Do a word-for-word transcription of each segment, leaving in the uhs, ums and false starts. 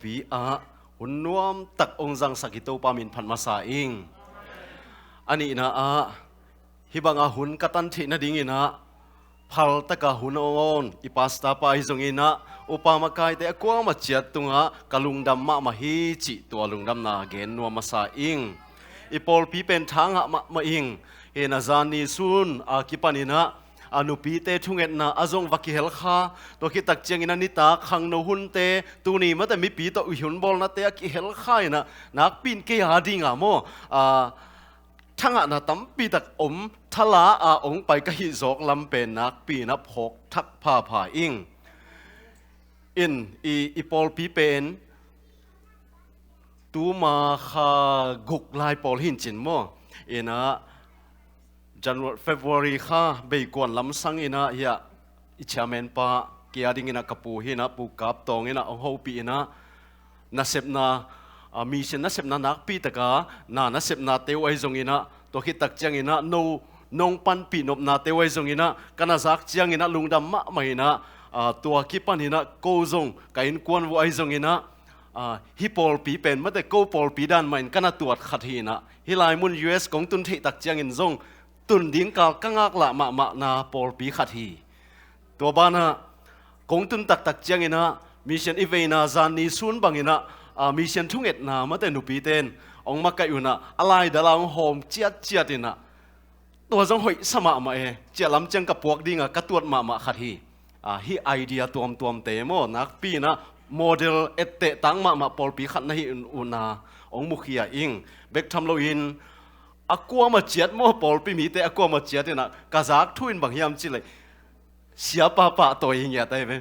pi ah hun nuamtak hong zangsak i Topa min phat masa ing. A nihna ah hih bangah hun ka tan theih nadingin ah phaltaka hun hong awn i pastor pa ahi zongin ah upa makaite a kuamah ciat tungah ka lungdam mahmah hi cih tua lungdamna gen nuam masa ing. I pawlpi pen tha ngah mahmah ing. Hi a, zan ni sun a kipanin ah a nupite thungetna a zong va kihel kha. Tua khit tak ciangin ah nitak khangno hunte tuni mate mipi tawh i hun bawlnate a kihel kha in ah nakpi in kei a dingah maw, a, thangahna tampi tak om, thala a hong pai ka hih zawk lam pen nakpi in ah phawk thak phapha ing. In i, i pawlpi pen tuma kha guk lai pawl hi in cin maw. In ah January, February kha beikuan lamsang in ah hi a, i chairman pa kei a dingin ah ka pu hi in ah, Pu Kap Tawng in ah hong hopih in ah nasepna, a, mission nasepna nakpi taka na nasepnate uh ahi zongin ah, tua khit tak ciangin ah no nong panpih nopnate uh ahi zongin ah ka na zak ciangin ah lungdam mahmah in ah, a, tua kipanin ah ko zong ka innkuan uh ahi zongin ah, a, hih pawlpi pen mate ko pawlpi dan mah in ka na tuat khat hi in ah, hih lai mun U S kong tun theih tak ciangin zong tun ding kal ka ngaklah mahmahna pawlpi khat hi. Tua banah kong tun taktak ciangin ah mission i veina zan ni sun bangin ah, a, mission thungetna mate nupite in hong makaih un ah a laidal ah hong hawm ciatciat in ah, tua zong hoihsa mahmah e, ciah lam ciang ka puak dingah ka tuat mahmah khat hi. A, hih idea tuamtuamte maw, nakpi in ah model etteh tang mahmah pawlpi khat na hih un ah hong mukhia ing. Bek tham loin a kuamah ciat maw, pawlpi mite a kuamah ciat in ah ka zak thu in bang hiam cih leh, siapa pahtawi hi ngiat ahi ve.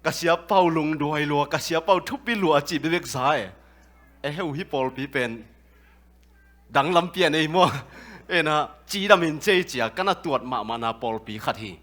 Ka siapa uh lungduai lua, ka siapa uh thupi lua a cih bekbek za e. E heu, hih pawlpi pen danglam pian ei maw. In ah cidam in cei cia ka na tuat mahmahna pawlpi khat hi.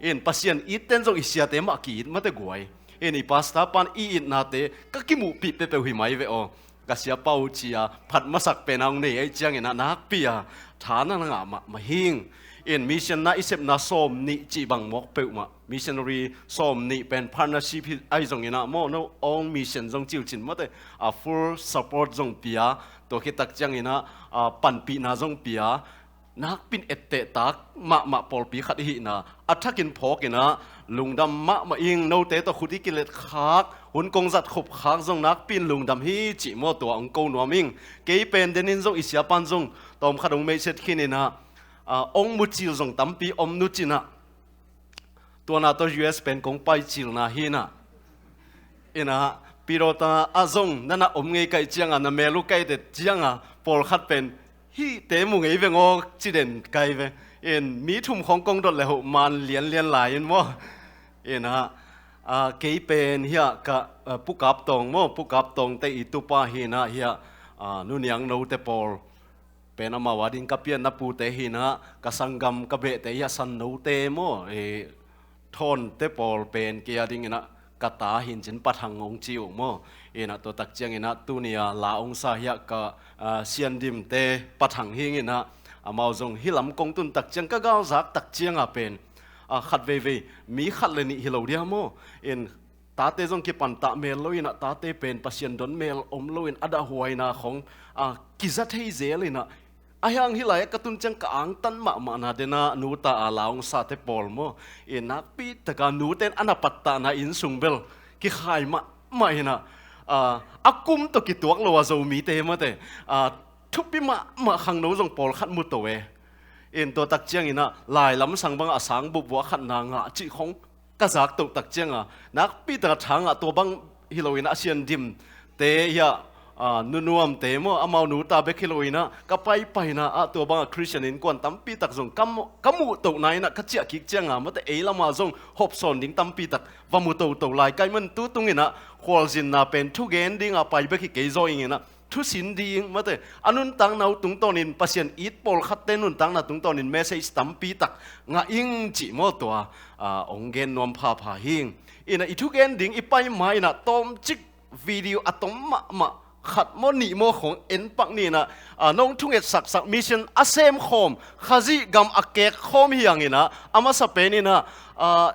In Pasian it ten zong i siate mah ki-it mate guai. In i pastor pan i itnate ka kimuhpih peuhpeuh hi mai ve aw. Ka siapa uh cia phat masak pen a hong nei ahih ciangin ah nakpi a tha na ngah mahmah hing. In mission na i sepna sawm nih cih bang mawk peuhmah, missionary sawm nih pen partnership hi ahi zongin ah maw, no own mission zong ci uh cin mate, a, full support zong pia, tua khit tak ciangin ah, a, panpihna zong pia, nakpi in etteh tak mahmah pawlpi khat i hihna a thakin phawk in ah lungdam mahmah ing. Note tawh khut i kilet khak, hun kong zat khop khak zong nakpi in lungdam hi cih maw, tua hong ko nuam ing. Kei pen denin zong i siapan zong tawmkhat hong meihset khin in ah, a, hong mucil zong tampi om nu cin ah, tua na tawh U S pen kong paicilna hi in ah, in ah, Pidawta ah zong na na om ngei ka hih ciangah, na mel uh ka hih ciangah pawlkhat pen, hihte mu ngei veng aw, ci den ka hi ve. In mi thum khawng kong dot le hoh man lianlian lai in maw. In ah, a, kei pen hi a, ka, a, Pu Kap Tawng maw, Pu Kap Tawngte i tupa hi in ah hi a, a, Nu Niang Note pawl pen amau a ding ka pianna pute hi in ah, ka sanggam ka behte hi a, San Note maw, e, Thawnte pawl pen kei a dingin ah ka ta hi in cin, Pa Thang hong ci uh maw. In ah tua tak ciangin ah tuni a la hong sa hi a ka, a, Sian Dimte Pa Thang hi in ah, amau zong hih lam kong tun tak ciang ka galzak tak ciangah pen, a, khat veivei mi khat le nih hi lo dia maw. In tate zong kipantah mel lo in ah, tate pen Pasian don mel om lo in a dahhuaina khawng, a, kiza thei zel in ah, a hiang hih lai-ah ka tun ciang ka angtan mahmahna den ah nu ta a la hong sate pawl maw. In nakpi taka nute in a na pattahna inn sung bel kikhai mahmah in ah, a, a kum tawh kituak lo a Zomite mate, a, thupi mahmah khangno zong pawlkhat mu to e. In tua tak ciangin ah lai lamsang bangah a sang bupbuah khatna ngah cih khawng ka zak toh tak ciangah, nakpi taka tha ngah, tua bang hi lo in ah a Sian Dimte hi a, a, Nu Nuamte maw, amau nu ta bek hi lo in ah ka paipaina ah tua bangah Khristian innkuan tampi tak zong ka mu-, ka muh tohna in ah ka ciah kik ciangah, mate ei lamah zong hopsawn ding tampi tak va mu toto lai ka hih man, tu tung in ah khualzinna pen thugen dingah pai bek hi kei zaw ing in ah, thusin ding, mate, a nuntakna uh tungtawnin, Pasian it pawlkhatte nuntakna tungtawnin message tampi tak ngah ing cih maw, tua, a, hong gen nuam phapha hing. In ah i thugen ding i pai ma in ah tawmcik video a tom mahmah khat maw nih maw khawng en pak ni in ah, a, nong thunget saksak mission a semkhawm, Khazih gam a kekkhawm hi hang in ah, a masa pen in ah, a,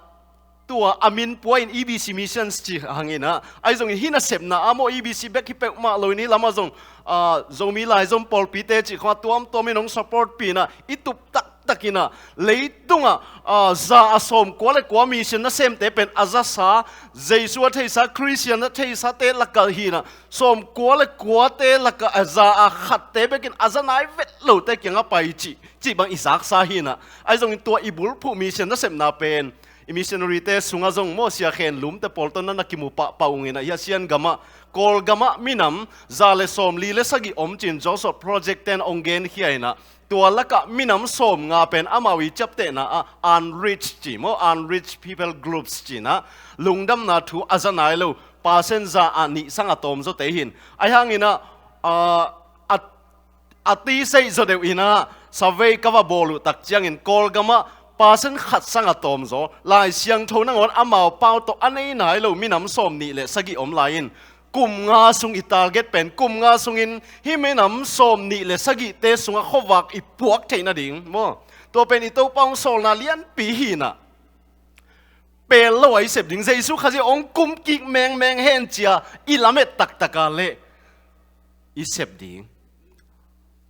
tua a min pua in E B C Missions ci hang in ah, ahi zongin hih nasepna ah maw, E B C bek hi peuhmah lo in hih lamah zong, ah, Zomi Laizom pawlpite cih khawng a tuamtuam in hong support pi in ah, i tup taktak in ah, leitungah, ah, za a sawmkua le kua mission nasemte pen a zasa, Jesu a theisa, Khristian a theisate lakah hi in ah, sawmkua le kuate lakah, ah, za a khatte bekin a za nai vet lote kiangah pai cih, cih bang i zaksa hi in ah, ahi zongin tua i bulphuh mission nasepna pen i missionary-te sungah zong maw, Sia Khen Lum te pawl tawh na na kimu pahpah ung in ah, hih Asian gamah, Kawlgamah minam za le sawmli le sagih om ci-in Joseph Project ten hong genkhia in ah, tua lakah minam sawmnga pen amau i ciaptehna ah unreached ci maw, unreached people groups ci in ah, lungdamna thu a za nai lo, percent za a nih sang a tawm zawte hi in. Ahi hang in ah, ah, a a tiseih zaw deuh in ah, survey ka va bawl uh tak ciangin Kawlgamah percent khat sang a tawm zaw, Lai Siangtho nangawn amau pau tawh a nei nai lo minam sawmnih le sagih om lai in, kum nga sung i target pen, kum nga sungin hih minam sawmnih le sagihte sungah khuavak i puak theih nading maw. Tua pen i Topa hong sawlna lianpi hi in ah, pel lo a i sep ding, Jesu Khazih hong kum kik mengmeng hen ci-a i lamet taktak a leh i sep ding.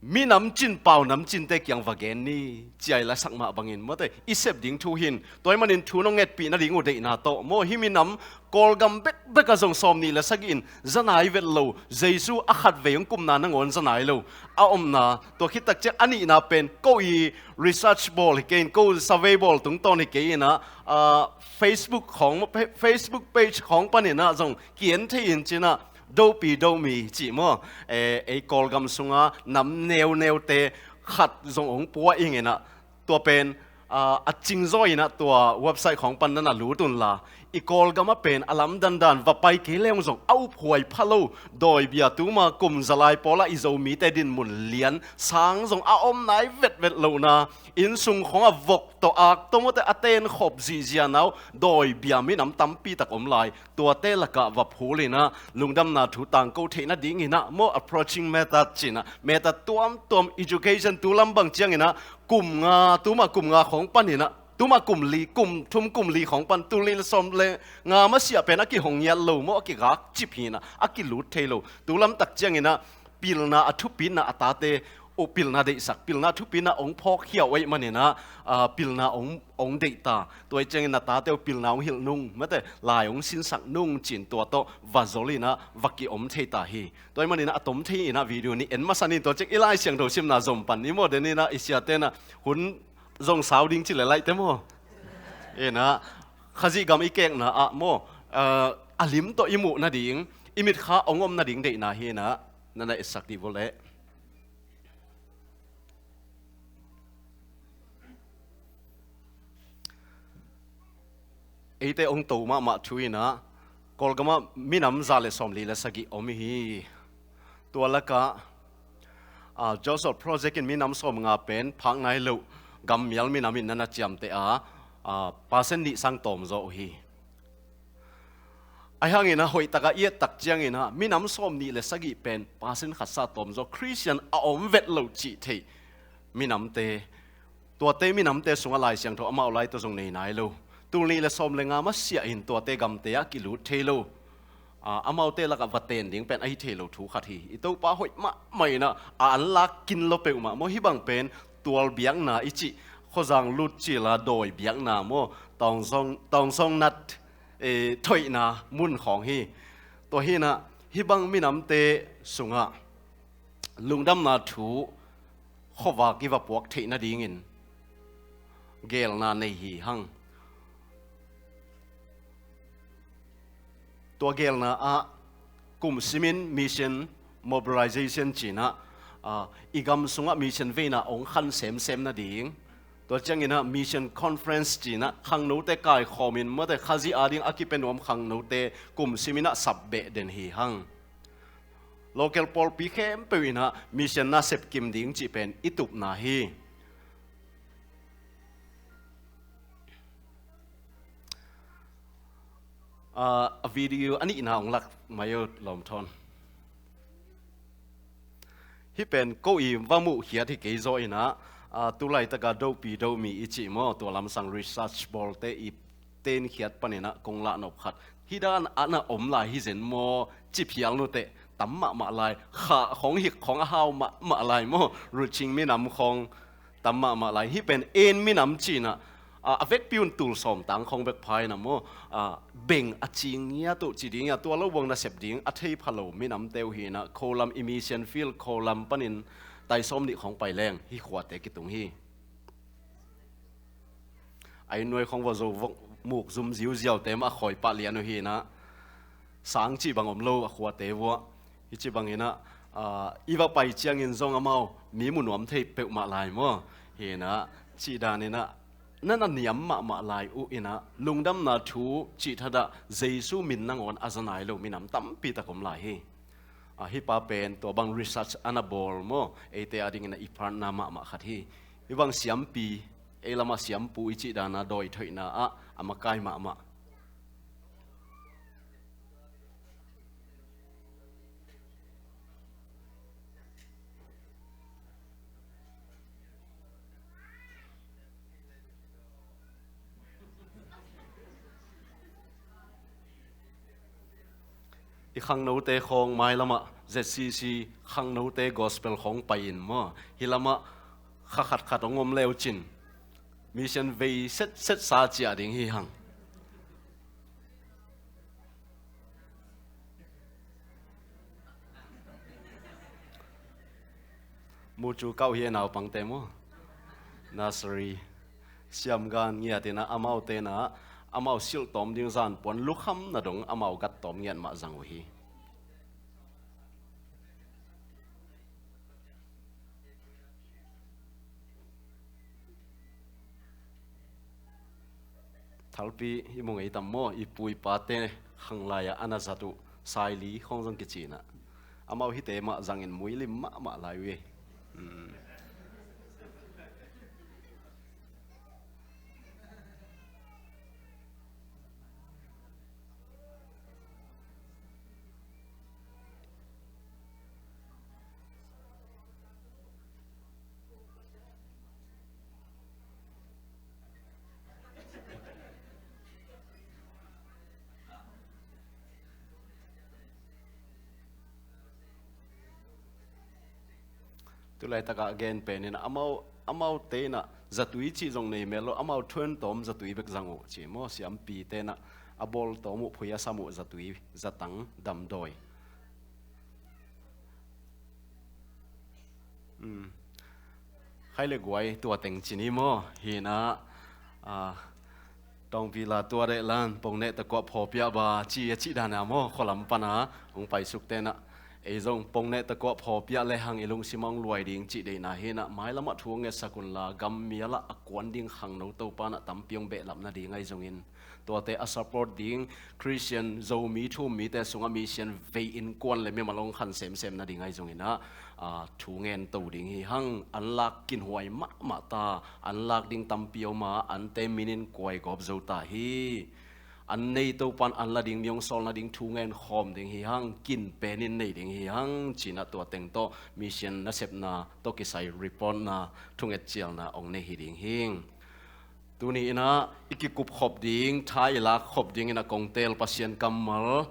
Minam cin pau nam cinte kiang va gen ni, ci-a i lasak mah bangin mawte, i sep ding thu hi in, tua ahih manin thu nong ngetpih nading uh deihna tawh maw, hih minam Kawlgam bekbek ah zong sawmnih le sagih in za nai vet lo, Jesu a khatvei hong kumna nangawn za nai lo a omna, tua khit tak ciang a nihna pen ko i research bawl hi kei in, ko survey bawl tungtawn hi kei in ah, ah, Facebook khawng, Facebook page khawng panin ah zong ki-en thei in ci in ah, Dopi Domi cih maw, eh, ei Kawlgam sunga nam neuneute khat zong hong pua ing in ah, tua pen, ah, a cingzaw in ah tua website khawng pan na na lut unla, i Kawlgamah pen a lamdandan va pai kei leng zong a uphuai pha lo, dawibia tuma kum za lai pawlah i Zomite dinmun lian sang zong a om nai vetvet lohna, inn sung khawngah vok tawh ak tawh mawte a tenkhop zihziahna uh dawibia minam tampi tak om lai. Tuate lakah va phul in ah lungdamna thu tangko theih nading in ah maw, approaching method ci in ah, method tuamtuam, education tu lam bang ciang in ah kum nga, tuma kum nga khawng pan in ah, tuma kum li, kum thum kum li khawng pan, tul nih le sawm le nga masiah pen a kihong ngiat lo maw, a kigak cip hi in ah, a kilut thei lo. Tu lam tak ciang in ah pilna a thupitna a tate uh pilna deihsak, pilna thupitna hong phawkkhia uh ahih manin ah, ah, pilna hong, hong deih ta. Tua ahih ciangin a tate uh pilna hong hilh nung, mate, lai hong sinsak nung ci in tua tawh va zol in ah va ki-om thei ta hi. Tua ahih manin ah a tom thei in ah video nih en masa ni, tua ciang i Lai Siangtho simna zom pan ni maw, den in ah i siate in ah hun zong sau ding ci le laihte maw. In ah Khazih gam i kekna ah maw, ah, a lim tawh i muh nading, i mitkha hong om nading deihna hi in ah, na na etsak dih vawleh. Eite hong to mahmah thu in ah, Kawlgamah minam za le sawmli le sagih om hi. Tua lakah, ah, Joseph Project in minam sawmnga pen phak nai loh gammial minam in na na ciamteh a, ah, percent nih sang tawm zaw uh hi. Ahi hangin ah hoih takah i et tak ciangin ah minam sawmnih le sagih pen percent khat sa tawm zaw, Khristian a om vet lo cih theih minamte, tuate minamte sungah Lai Siangtho amau lai tawh zong nei nai lo. Tul nih le sawm le nga masiah in tuate gamte ah kilut thei lo. Ah, amaute lakah va ten ding pen ahi thei lo thu khat hi. I Topa hoih mahmah in ah, a anlak kin lo peuhmah maw, hih bang pen tual biakna i cih, khuazang lut cila dawi biakna maw, tawngsawng, tawngsawng nat, eh, thoihna mun khawng hi. Tua hi in ah, hih bang minamte sungah lungdamna thu khuavak i va puak theih nadingin geelna nei hi hang. Tua geelna ah kum simin mission mobilization ci in ah, ah, i gam sungah mission veina hong khan semsem nading. Tua ciangin ah mission conference ci in ah khangnote kaikhawmin mawte, Khazih ading a kipia nuam khangnote kum simin ah sap beh den hi hang. Local pawlpi khempeuh in ah mission na sepkim ding cih pen i tupna hi. Ah, a video a nihna hong lak mai uh, lawmthawn. Hih pen ko i va muh khiat hi kei zaw in ah, ah, tu laitaka Dopi Domi i cih maw, tua lamsang research bawlte i tenkhiat paninah kong lahnop khat, hih dan a na om lai hi zen maw, ci phial nuteh, tam mahmah lai. Khah khong hik khong a hau mahmah lai maw. Rucing minam khong tam mahmah lai. Hih pen En minam cinah, a, a vekpi un tul sawm tang khong bek phaina maw, a, beng a cing ngiat uh ci ding a, tua lo buang nasep ding a thei pha lo minamte uh hinah, Kho lam i mission field, Kho lam panin tai sawm nih khong pai leng hih khuate kitung hi. A inn nuai khong vua zo vok muk zum ziuziaute mah a khawi pah lian uh hinah, sang cih bang om lo a khuate vua. Hi cih banginah, a, i va pai ciangin zong amau mi mu nuam thei peuhmah lai maw. Hinah, cih daninah, na na niam mahmah lai uh inah, lungdamna thu cih thadah Jesu min nangawn a za nai lo minam tampi tak om lai hi. A, hih pa pen tua bang research a na bawl maw, eite a dingin a i partner mahmah khat hi. Hih bang siampi, ei lamah siampu i cih dana dawi thoihna ah a makai mahmah. I khangnote khawng mailamah Z C C khangnote gospel khawng pai-in maw, hih lamah kha khatkhat hong om leucin mission vei setset sa ciah ding hi hang. Mu cu kauh hi e, naupangte maw. Nursery. Siamgan ngiatinah amaute inah amau silh tawm ding zan puan lukham na dong amau gat tawm ngiat mah zang uh hi. Thalpi i mu ngei tam maw, i pu i pate khanglai-ah a na zat uh saili khawng zong kicinah, amau hihte mah zangin muilim mahmah lai uh hi. Tulaitakah gen penin amau, amaute inah zatui cih zong nei mel lo, amau thuentawm zatui bek zang uh ci maw, siampite inah a bawl tawm uh, phui a sam uh zatui, zatang, damdawi. Khai le guai tua teng ci ni maw, hinah, a, Tawngpi la tua deh lan, pongneh takuah phawpiah ba, ci a cih dana maw, khualam pana hong paisuk tenah, ei zong pongneh takuah phawpiah le hang i lungsim a hong luai ding cih deihna hinah, mailamah thu hong ngetsak unla, gam mialah a kuan ding khangno Topa nah tampi hong behlap nading ahi zongin, tuate a support ding Khristian Zomi thu-um mite sungah mission vei innkuan le mimal hong khan semsem nading ahi zonginah, a, thu ngen to ding hi hang. An lak kinhuai mahmah ta, an lak ding tampi om a, ante min in kuai gawp zo ta hi. An nei Topan an la ding, mi hong sawl nading thu ngen khawm ding hi hang, kin penin nei ding hi hang, cinah tua teng tawh mission nasepna tawh kisai reportna, thunget cialna hong nei hi ding hi. Tuni inah i kikup khop ding, tha i lak khop ding inah kong teel Pasian kammal,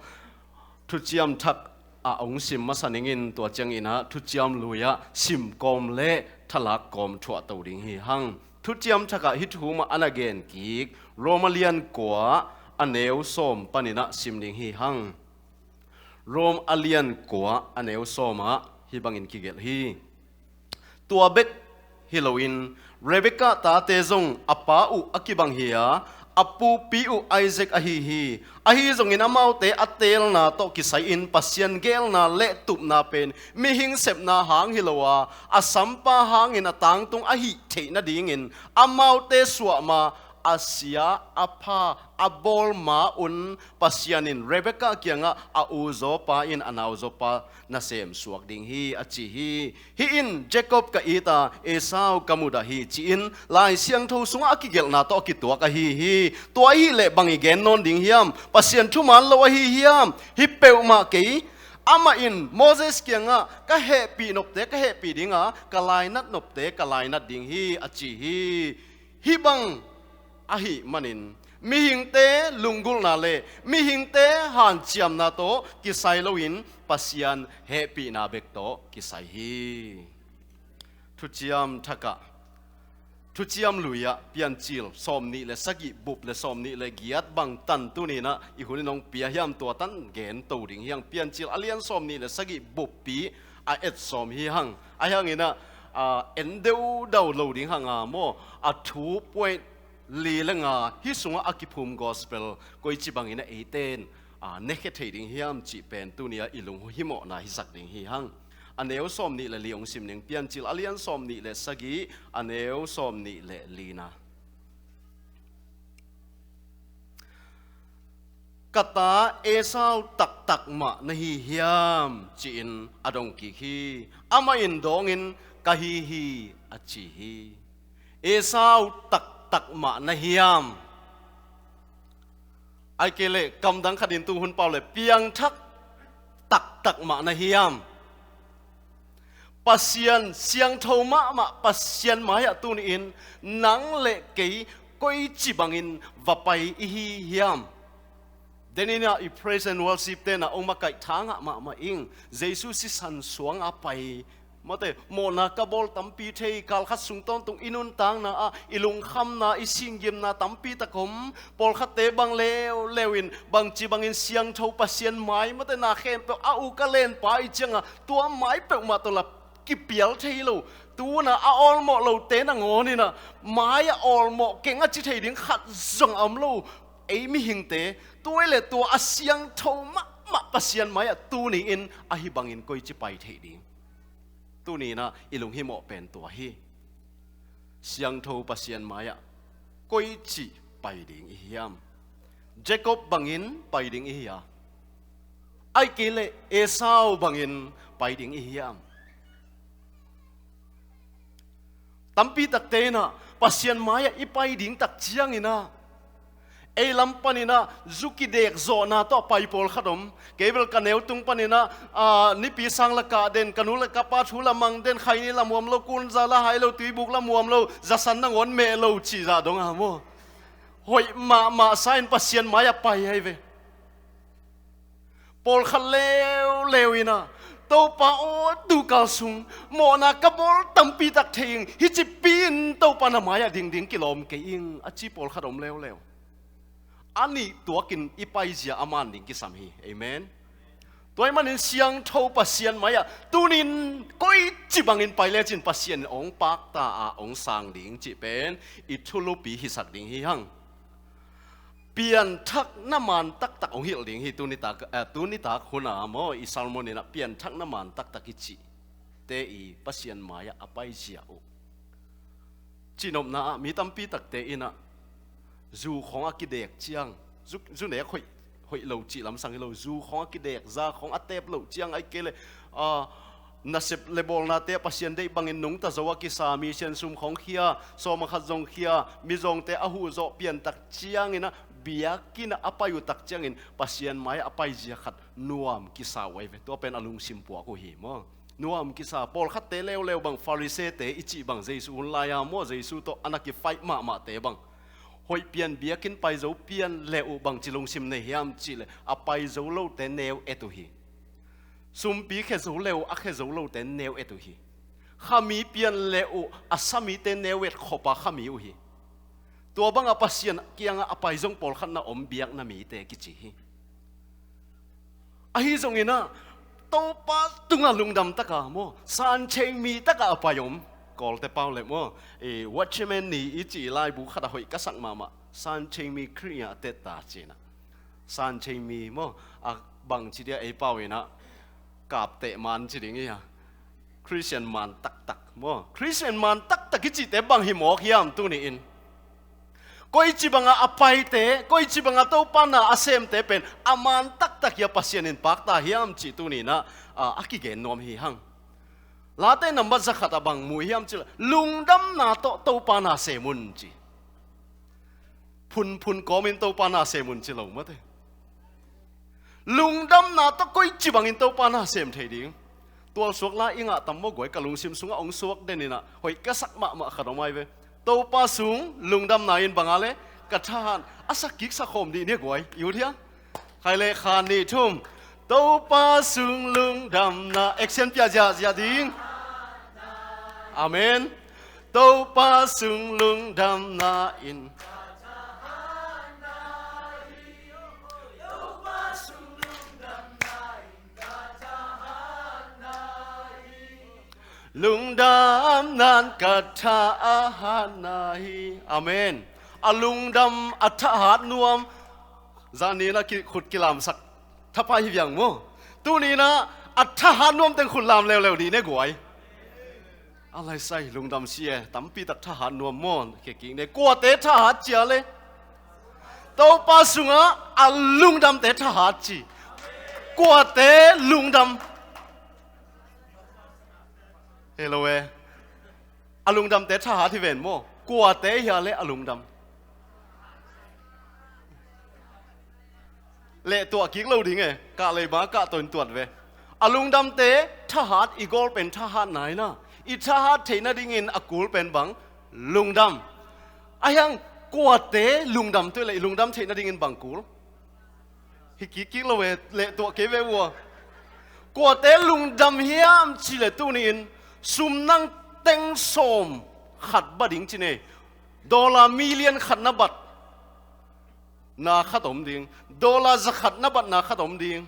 Thuciam Thak ah hong sim masa ningin, tua cianginah Thuciam Lui ah sim kawm le thalak kawm thuah to ding hi hang. Thuciam Thak ah hih thu mah a na gen kik, Rom a lian kua, a neu sawm paninah sim ding hi hang. Rom a lian kua, a neu sawm ah hih bangin kigelh hi. Tua bek hi loin, Rebekah tate zong a pa uh a kibang hi a, a pupi uh Isaac ahi hi. Ahi zongin amaute a teelna tawh kisai-in Pasian geelna le tupna pen mihing sepna hang hi lo a, a sampa hangin a tangtung ahih theih nadingin amaute suahma, a sia, a pha, a bawl ma-un Pasian in Rebekah kiangah a u zawpa in a nau zawpa nasem suak ding hi, a ci hi. Hih in Jacob ka it a, Esau ka mudah hi, ci-in Lai Siangtho sungah a kigelhna tawh a kituak ahi hi. Tua ahih leh bang i gen nawn ding hiam? Pasian thuman lo ahi hiam? Hi peuhmah kei. Amah in Moses kiangah, ka hehpih nopte ka hehpih ding a, ka lainat nopte ka lainat ding hi, a ci hi. Hih bang ahih manin Mihingte lunggulhna le mihingte hanciamna tawh kisai loin Pasian hehpihna bek tawh kisai hi. Thuciam Thakah, Thuciam Lui-ah Piancil sawmnih le sagih bup le sawmnih le giat bang tan tuni-in ah i hun in hong pia hiam, tua tan gen to ding hi hang. Piancil a lian sawmnih le sagih buppi a et sawm hi hang. Ahi hangin ah, a, en deudau lo ding hang a maw, a thu point li le nga hih sungah a kiphum gospel koici bangin ah eite in, a, nekhia thei ding hiam cih pen tuni-ah i lunghimawhna hisak ding hi hang. A neu sawmnih le li hong sim ning, Piancil a lian sawmnih le sagih, a neu sawmnih le lina. Ka ta Esau taktak mah na hi hiam, ci-in a dong kik hi. Amah in dawngin, ka hi hi, a ci hi. Esau taktak mah na hiam? Ahih kei leh kamdang khatin tu hun pau le piangthak taktak mah na hiam? Pasian siangtho mahmah Pasian mai-ah tuni-in nang le kei koici bangin va pai i hi hiam? Denin ah i praise and worship te'n ah hong makaih thangah mahmah ing. Jesu sisan suang a pai, mate, mawhna ka bawl tampi thei, kal khat sung tawntung i nuntakna ah i lungkhamna, i singgimna tampi tak om. Pawlkhatte bang leuleu in bangci bangin siangtho Pasian mai, mate, na khempeuh a uk a lenpa i cianga tua mai peuhmah tawh la kipial thei lo. Tuna a awlmawh lote nangawnin ah mai-ah awlmawh keng a ci thei ding khat zong a om lo. Ei mihingte, tua le tua a siangtho mahmah Pasian mai-ah tuni-in ahi bangin koici pai thei ding? Tuni-in ah i lunghimawh pen tua hi. Siangtho Pasian mai-ah koici pai ding i hiam? Jacob bangin pai ding i hi a, ahih kei leh Esau bangin pai ding i hiam? Tampi takte in ah Pasian mai-ah i pai ding tak ciangin ah, ei lam panin ah zu kidek zawhna tawh a pai pawlkhat om. Kei bel ka neu tung panin ah, a, nipi sang la kah den, ka nu le ka pa thu la mang den, khaini la muam lo, kunza la hai lo, tuibuk la muam lo, zasan nangawn meh lo cih zah dong a maw, hoih mahmah sa-in Pasian mai-ah pai ahi ve. Pawlkhat leuleu in ah, Topa aw, tukal sung mawhna ka bawl tampi tak thei ing, hih cipi-in Topa na mai-ah dingding kilawm kei ing, a ci pawlkhat om leuleu. A nih tuakin i paizia a man ding kisam hi. Amen. Tua ahih manin siangtho Pasian mai-ah tuni-in koici bangin pai lecin Pasian in hong pakta a, hong sang ding cih pen i thulupi hisak ding hi hang. Pianthakna man taktak hong hilh ding hi. Tuni tak, eh, tuni tak hun a maw, i sermon in ah pianthakna man taktak i cihte i Pasian mai-ah a paizia uh. Cihnopna ah mi tampi takte in ah zu khawng a kidek ciang, zu, zu nek hoih, hoih lo cih lamsang hi lo, zu khawng a kidek, za khawng a tep loh ciang, ahih kei leh, a, nasep le bawlnate Pasian deih bangin nungta zo a kisa, mission sum khawng khia, sawm a khat zong khia, mizawngte a huh zawh piantak ciangin ah, biakinn ah a pai uh tak ciangin Pasian mai-ah a paizia khat nuam kisa uh ahi ve. Tua pen a lungsim puak uh hi maw. Nuam kisa, pawlkhatte leuleu bang, Farisee-te i cih bang, Jesu hun lai-a maw, Jesu tawh a na kifaih mahmahte bang, hoih pian, biakinn pai zo pian le uh bangci lungsim nei hiam cih leh, a pai zo lote neu et uh hi. Sumpi khia zo le uh a khia zo lote neu et uh hi. Khami pian le uh a sa mite neu et khop a khami uh hi. Tua bangah Pasian kiangah a pai zong pawlkhat na om, biakna mite kici hi. Ahi zongin ah, Topa tungah lungdam taka maw, sancheimi taka a pai om. Kawlte pau le maw, eh, Watchman Nee i cih laibu khat a hoih ka sak mahmah, sancheimi Khrih a tetta ci-in ah. Sancheimi maw, a bangci dia ei pau in ah, kapteh man ci ding hi a. Khristian man taktak maw, Khristian man taktak i cihte bang hi mawk hiam tuni-in? Koici bangah a paite, koici bangah Topa na a semte pen a man taktak hi a, Pasian in pakta hiam cih tuni-in ah, a, a kigen nuam hi hang. Late nambat zakhat ah bang mu hiam cih leh, lungdamna tawh Topa na sem un ci. Phunphun kawmin Topa na sem un ci lo mate. Lungdamna tawh koici bangin Topa na sem thei ding? Tualsuak la i ngah tam maw guai, ka lungsim sungah hong suak den in ah, hoih ka sak mahmah khat om ahi ve. Topa sung lungdamna in bang a leh, Ka thahat a sak kik sak khawm dih ni guai. I ut hiam? Khai le khan nih thum. Topa sung lungdamna, action pia ziahziah ding. Amen. Topa sung lungdamna in lungdamna'n ka thahatna hi. Amen. A lungdam a thahat nuam. Zan ni-in a ki, khut kilamsak thapai hi viang maw? Tuni-in a thahat nuam teng khut lam leuleu dih ne guai. A lai sai lungdam si e, tampi tak thahat nuam maw? Khe kik ne, kuate thahat cia le? Topa sungah a lungdamte thahat ci. Kuate lungdam? Hello e. A lungdamte thahat hi ven maw? Kuate hia le a lungdam? Leh tuah kik lo ding e, kah lei bang kah tawh in tuat ve. A lungdamte thahat, i gawl pen thahatna hi na. I thahat theih nadingin a kul pen bang? Lungdam. Ahi hang kuate lungdam tuai leh i lungdam theih nadingin bang kul? Hi kik kik lo ve, leh tuah kei ve ua. Kuate lungdam hiam cih leh tuni-in sum nang teng sawm khat bat ding ci ne. Dollar million khat na bat na khat om ding. Dollar za khat na bat na khat om ding.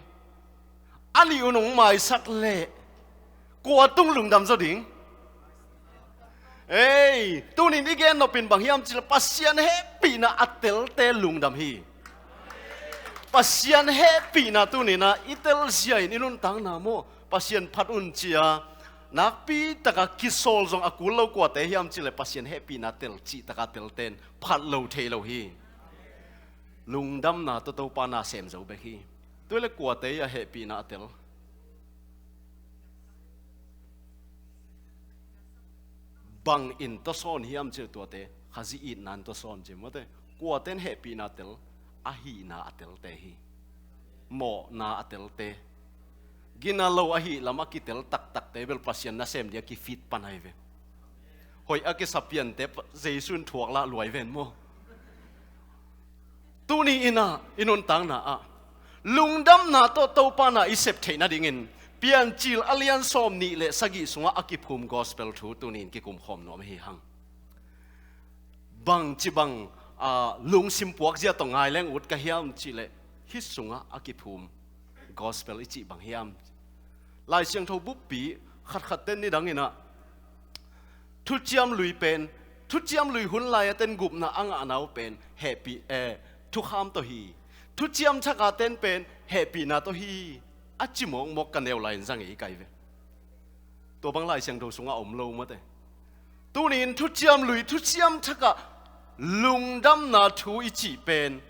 A nih un hong maisak leh kua tung lungdam zaw ding? Ei, tuni-in i gen nop in bang hiam cih leh Pasian hehpihna a telte lungdam hi. Pasian hehpihna tuni-in a i telzia in i nuntakna maw, Pasian phat un ci-a nakpi taka kisawl zong a kul lo kuate hiam cih leh Pasian hehpihna tel cih taka telte'n phat lo thei lo hi. Lungdamna tawh Topa na sem zo bek hi. Tuai leh kuate a hehpihna a tel? Bang in tawsawn hiam cih leh tuate Khazih itna in tawsawn ci maw te. Kuate'n hehpihna a tel? A hihna a telte hi. Mawhna a telte. Gina lo ahih lam a kitel taktakte bel Pasian nasem ding a kifit pan ahi ve. Hoih a kisa piante Jesu in thuak lah luai ven maw? Tuni-in a i nuntakna ah lungdamna tawh Topa na i sep theih nadingin Piancil a lian sawm nih leh sagih sungah a kiphum gospel thu tuni-in kikum khawm nuam hi hang. Bangci bang, a, lungsim puakzia tawh ngai leng ut ka hiam cih leh hih sungah a kiphum gospel i cih bang hiam? Lai Siangtho buppi khatkhat ten nidangin a thuciam lui pen, thuciam lui hun lai a ten gupna a ngahna uh pen hehpih, eh, thukham tawh hi. Thuciam thak a ten pen hehpihna tawh hi. A ci mawkmawk ka neu lai-in zang ei kai ve. Tua bang Lai Siangtho sungah om lo maw te. Tuni-in thuciam lui, thuciam thak ah lungdamna thu i cih pen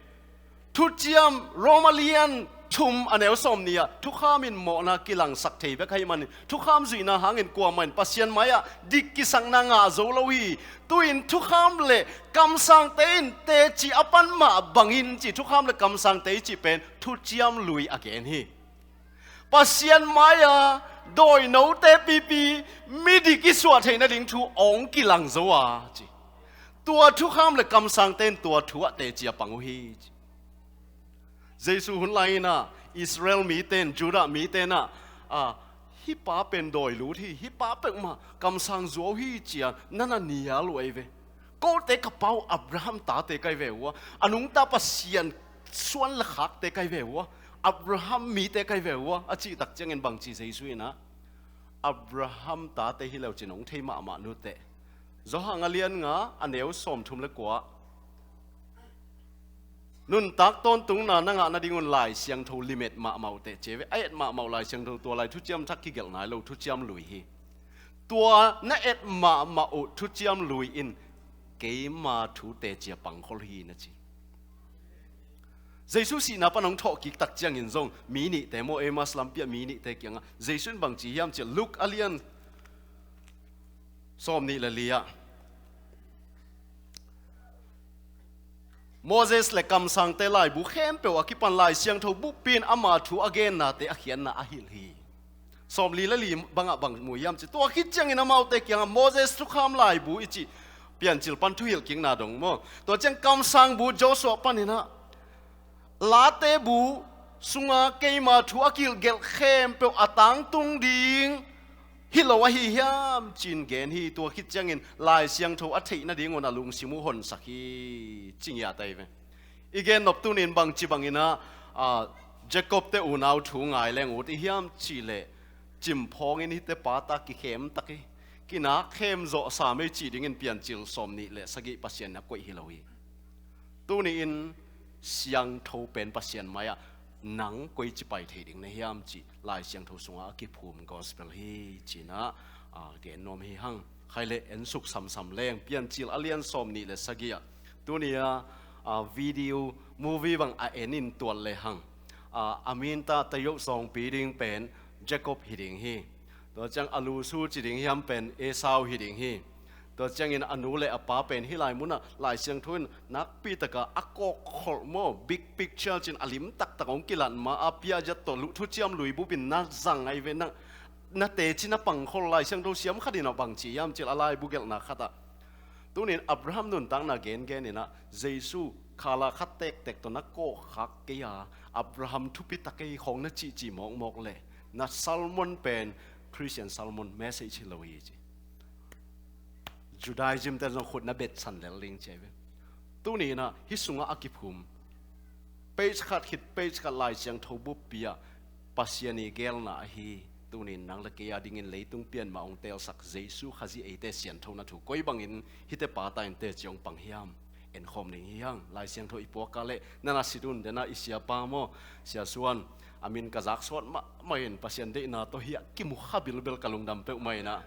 thuciam Roma lian thum a neu sawm nih ah thukham in mawhna kilangsak thei bek ahih manin thukham zuihna hangin kuamah in Pasian mai-ah dik kisakna ngah zo lo hi. Tu-in thukham leh kamsangte in teci a pan mah bangin ci, thukham leh kamsangte i cih pen thuciam lui a gen hi. Pasian mai-a dawinote pipi midik i suah theih nading thu hong kilang zo a ci. Tua thukham leh kamsangte in tua thu ah teci a pang uh hi ci. Jesu hun lai-in a Israel mite in, Judah mite in a, a, hih pa pen dawi lut hi, hih pa peuhmah kamsang zuau hi ci-a na na nial uh ahi ve. Kote ka pa uh Abraham tate ka hi ve ua, a nungta Pasian suan le khakte ka hi ve ua, Abraham mite ka hi ve ua, a cih tak ciangin bangci Jesu in a Abraham tate hi leu cin hong thei mahmah nuteh. Johan a lian nga a neu sawmthum le kua. Nuntak tawntungna na ngah nadingun Lai Siangtho limit mahmah uh teh ci ve. A et mahmah uh Lai Siangtho, tua lai thuciam thak kigelh nai lo, thuciam lui hi. Tua na et mahmah uh thuciam lui in keima thu teci a pangkhol hi na ci. Jesu sihna pan hong thawh kik tak ciangin zong mi nihte maw, Emmaus lampi ah mi nihte kiangah Jesu in bangci hiam cih leh Luke a lian sawm nih le li ah Moses le kamsangte laibu khempeuh a kipan Lai Siangtho buppi in ama thu a gennate a khiatna a hilh hi. Sawmli le li bangah bang mu hiam cih leh, tua khit ciangin amaute kiangah Moses thukham laibu i cih Piancil pan thuhilh kikna dong maw? Tua ciang kamsang bu Joshua panin ah, late bu sunga keima thu a kihilhgelh khempeuh a tangtung ding hi lo ahi hiam ci-in gen hi. Tua khit ciangin Lai Siangtho a theih nadingun a lungsim uh honsak hi, ci ngiat ahi ve. I gen nop tunin bangci bangin ah, a, Jacob te unau thu ngai leng ut i hiam cih leh, cimphawngin hihte pa ta kikhem tak hi, kinak khem zawh sam ei cih dingin Piancil sawmnih le sagih Pasian in a koih hi lo hi. Tuni-in siangtho pen Pasian mai-ah nang koici pai thei ding na hiam cih Lai Siangtho sungah a kiphum gospel hi ci-in ah, a, gen nuam hi hang. Khaile en suk samsam leng Piancil a lian sawmnih le sagih ah, tuni-a, a, video movie bang a en in tuat le hang, a, a min ta ta yoh sawngpi ding pen Jacob hi ding hi. Tua ciang a lusu ci ding hiam pen Esau hi ding hi. Tua ciangin a nu le a pa pen hih lai munah Lai Siangtho in nakpi taka a kawkkholh maw, big picture ci-in a lim taktak hong kilat ma a, Piahiah tawh luh thuciam lui bupin na zang ahi ve. Nang na teci na pangkholh Lai Siangtho siam khat in ah bangci hiam cih leh a laibu gelhna khatah, tunin Abraham nuntakna gengen in ah Jesu khala khat tektek tawh na kawhkhak kei a, Abraham thupi ta kei khawng na cihcih mawkmawk leh na sermon pen Christian sermon message hi lo hi ci. Judaism te zong khut na betsan lel ding ci ahi ve. Tuni in ah hih sungah a kiphum page khat khit page khat Lai Siangtho buppi ah Pasian i gelna ahi. Tunin nang le kei a dingin leitung pian mah hong teelsak Jesu Khazih eite sianthona thu koi bangin hihte pa ta in teci hong pang hiam? Enkhawm ding hi hang. Lai Siangtho i puak a leh na na sit un den ah, i siapa maw, Sia Suan, a min ka zak suat mahmah in Pasian deihna tawh hiah kimu kha bilbel ka lungdam peuhmah in ah.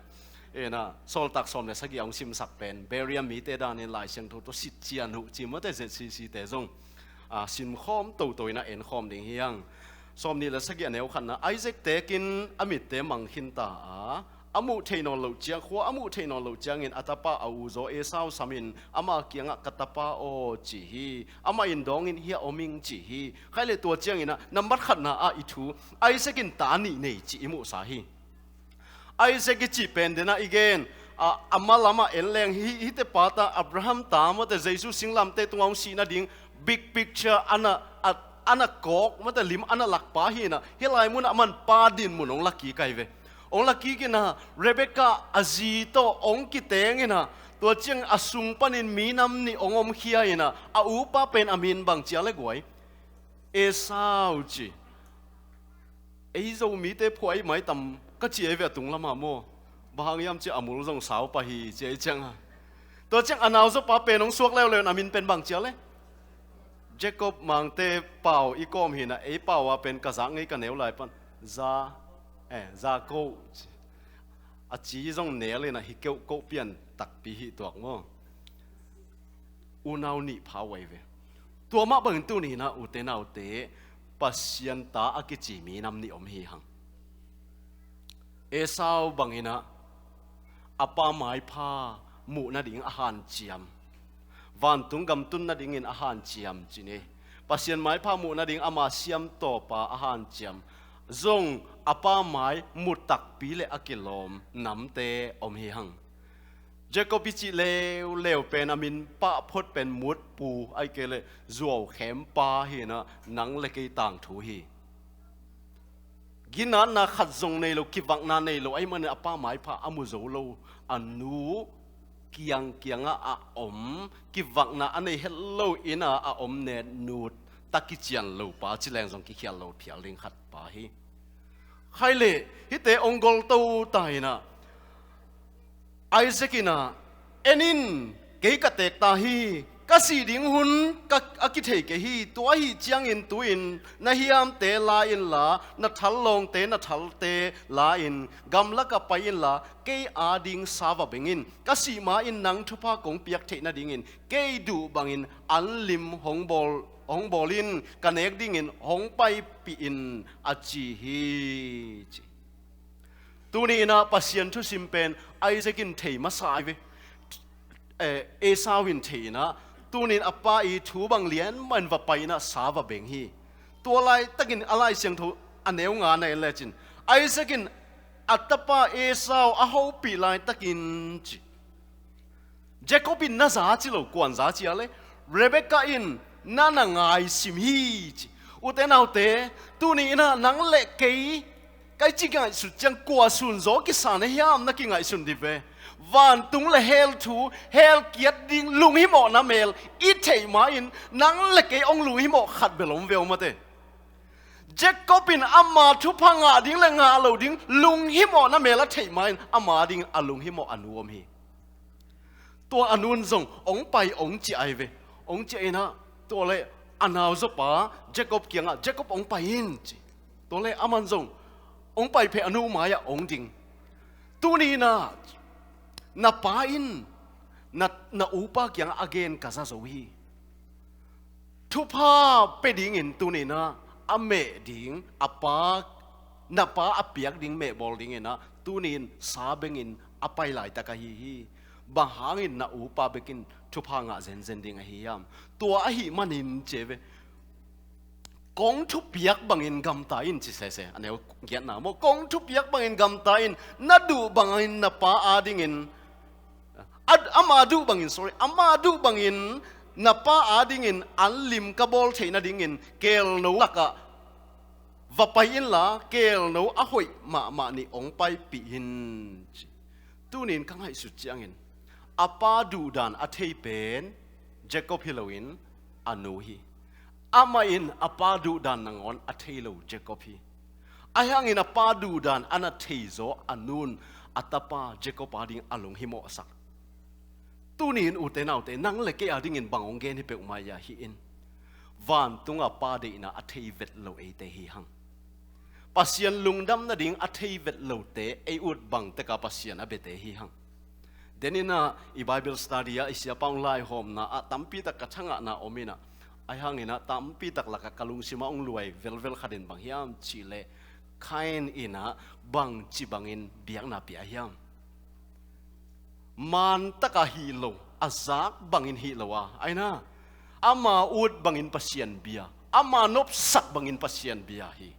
In ah, Sawltak sawm le sagih a hong simsak pen Berea mite danin Lai Siangtho tawh sit cian uh ci mawte, Z C C te zong, a, simkhawm toto in ah enkhawm ding hi hang. Sawmnih le sagih a neu khatna, Isaac tekin a mitte mang khinta a, a muh theih nawn loh ciang, khua a muh theih nawn loh ciangin a tapa a uzaw Esau samin ama kiangah, "Ka tapa aw," ci hi. Amah in dawngin, "Hiah om ing," ci hi. Khaile tua ciangin ah nambat khatna ah i thu, Isaac in ta nih nei cih i muhsa hi. Isaac i cih pen den ah i gen, a, a ma lamah en leng hih, hihte pa ta, Abraham ta mawte, Jesu singlamteh tungah hong sih nading big picture a na, a, a na kawk mawte, lim a na lakpa hi in ah, hih lai munah a man pa dinmun hong la kik ahi ve. Hong la kik in ah Rebekah a zi tawh hong kiteng in ah, tua ciang a sung panin minam nih hong omkhia in ah, a upa pen a min bang ci a le guai? Esau ci. Ei Zomite phuai mai tam ka ci ei ve a tung lamah maw. Bang hang hiam ci a mul zong sau pah hi ci ei ciang a. Tua ciang a nauzaw pa pen hong suak leuleu in a min pen bang ci a le? Jacob Mangte pau i kawm hi in ah, ei pau a pen ka zak ngei ka neu lai pan. Za, eh, Za ko ci. A ci zong nel in ah hi keuh ko pian takpi hi tuak maw. Unau nih pha uh ahi ve. Tua mah bangin tuni in ah ute naute, Pasian ta a kici minam nih om hi hang. Esau bangin ah a pa maipha muh nading a hanciam, vantung gam tun nadingin a hanciam ci ni. Pasian maipha muh nading ama siam tawpa a hanciam zong a pa mai mu takpi le a kilawm namte om hi hang. Jacob i cih leuleu pen a min pah phot pen mutpu, ahih kei leh zuau khempa hi in ah, nang le kei tangthu hi. Ginatna khat zong nei lo, kivakna nei lo ahih manin a pa maipha a mu zo lo, a nu kiang kiangah a om, kivakna a nei het lo in ah a om, netnut tak kician lo pa, ci leng zong kikhial lo phial ding khat pa hi. Khaile hihte hong gol to ta in ah, Isaac in ah, "En in, kei ka teek ta hi, ka sih ding hun ka, a kithei kei hi, tua ahih ciangin tu-in na hiamte la inla, na thallawngte, na thalte la in, gamlak ah pai inla, kei ading sa va beng in, ka sih ma-in nang thupha kong piak theih nadingin, kei duh bangin an lim hong bawl, hong bawl in, ka nek dingin hong paipih in," a ci hi, ci. Tuni in ah Pasian thusim pen Isaac in thei masa ahi ve. Eh, Esau in thei in ah, tuni in a pa i thu bang lian mah in va pai in ah sa va beng hi. Tua laitakin a Lai Siangtho a neu nga na en lecin, Isaac in a tapa Esau a hopih laitakin ci, Jacob in na za ci lo, kuan za ci a le, Rebekah in na na ngaisim hi ci. Ute naute, tuni inah nang le kei, kai ci ngaihsut ciang kua sunzaw kisa na hiam na kingaihsun dih ve. Vantung le hell thu, hell kiat ding lunghimawhna mel i theih ma-in nang le kei hong lunghimawh khat bel om ve uh mate. Jacob in ama thupha ngah ding le ngah lo ding lunghimawhna mel a theih ma-in ama dingin a lunghimawh a nu om hi. Tua a nun zong hong pai hong ci ai ve. Hong ci a inah tua le a nauzopa Jacob kiangah, Jacob hong pai in ci. Tua le aman zong hong pai phei a nu mai-ah hong ding. Tuni inah na pa in na, na upa kiangah a gen ka za zo hi. Thupha pe dingin tuni inah a meh ding, a pa, na pa a piak ding meh bawl ding inah tuni in sa bengin a pai laitak ahi hi. Bang hangin na upa bekin thupha ngah zenzen ding ahi hiam? Tua ahi manin ci ve. Kong thupiak bangin gamta in ci sese, a neu giatna maw. Kong thupiak bangin gamta in, na duh bangin na pa adingin, a, ama duh bangin, sorry, ama duh bangin na pa adingin an lim ka bawl theih nadingin keelno lakah va pai inla, keelno a hoih mahmah nih hong paipih in ci. Tunin ka ngaihsut ciangin a pa duhdan a thei pen Jacob hi loin a nu hi. Amah in a pa duhdan nangawn a thei lo Jacob hi. Ahi hangin a pa duhdan a na theizaw a nun a tapa Jacob ading a lunghimawhsak. Tuni in ute naute, nang le kei adingin bang hong gen hi peuhmah ia hi in. Vantunga pa deihna a thei vet lo eite hi hang. Pasian lungdam nading a thei vet lote ei ut bang teka Pasian a biate hi hang. Deninah i Bible study ah i siapa hong laihawmna ah tampitak ka thangahna om inah, ahi hanginah tampitak lakah ka lungsimah hong luai velvel khatin bang hiam cihleh, Kain inah bangci bangin biakna pia hiam? Maan taka hih lo, a zak bangin hih lo a, aina ama ut bangin Pasian bia, ama nopsak bangin Pasian bia hi.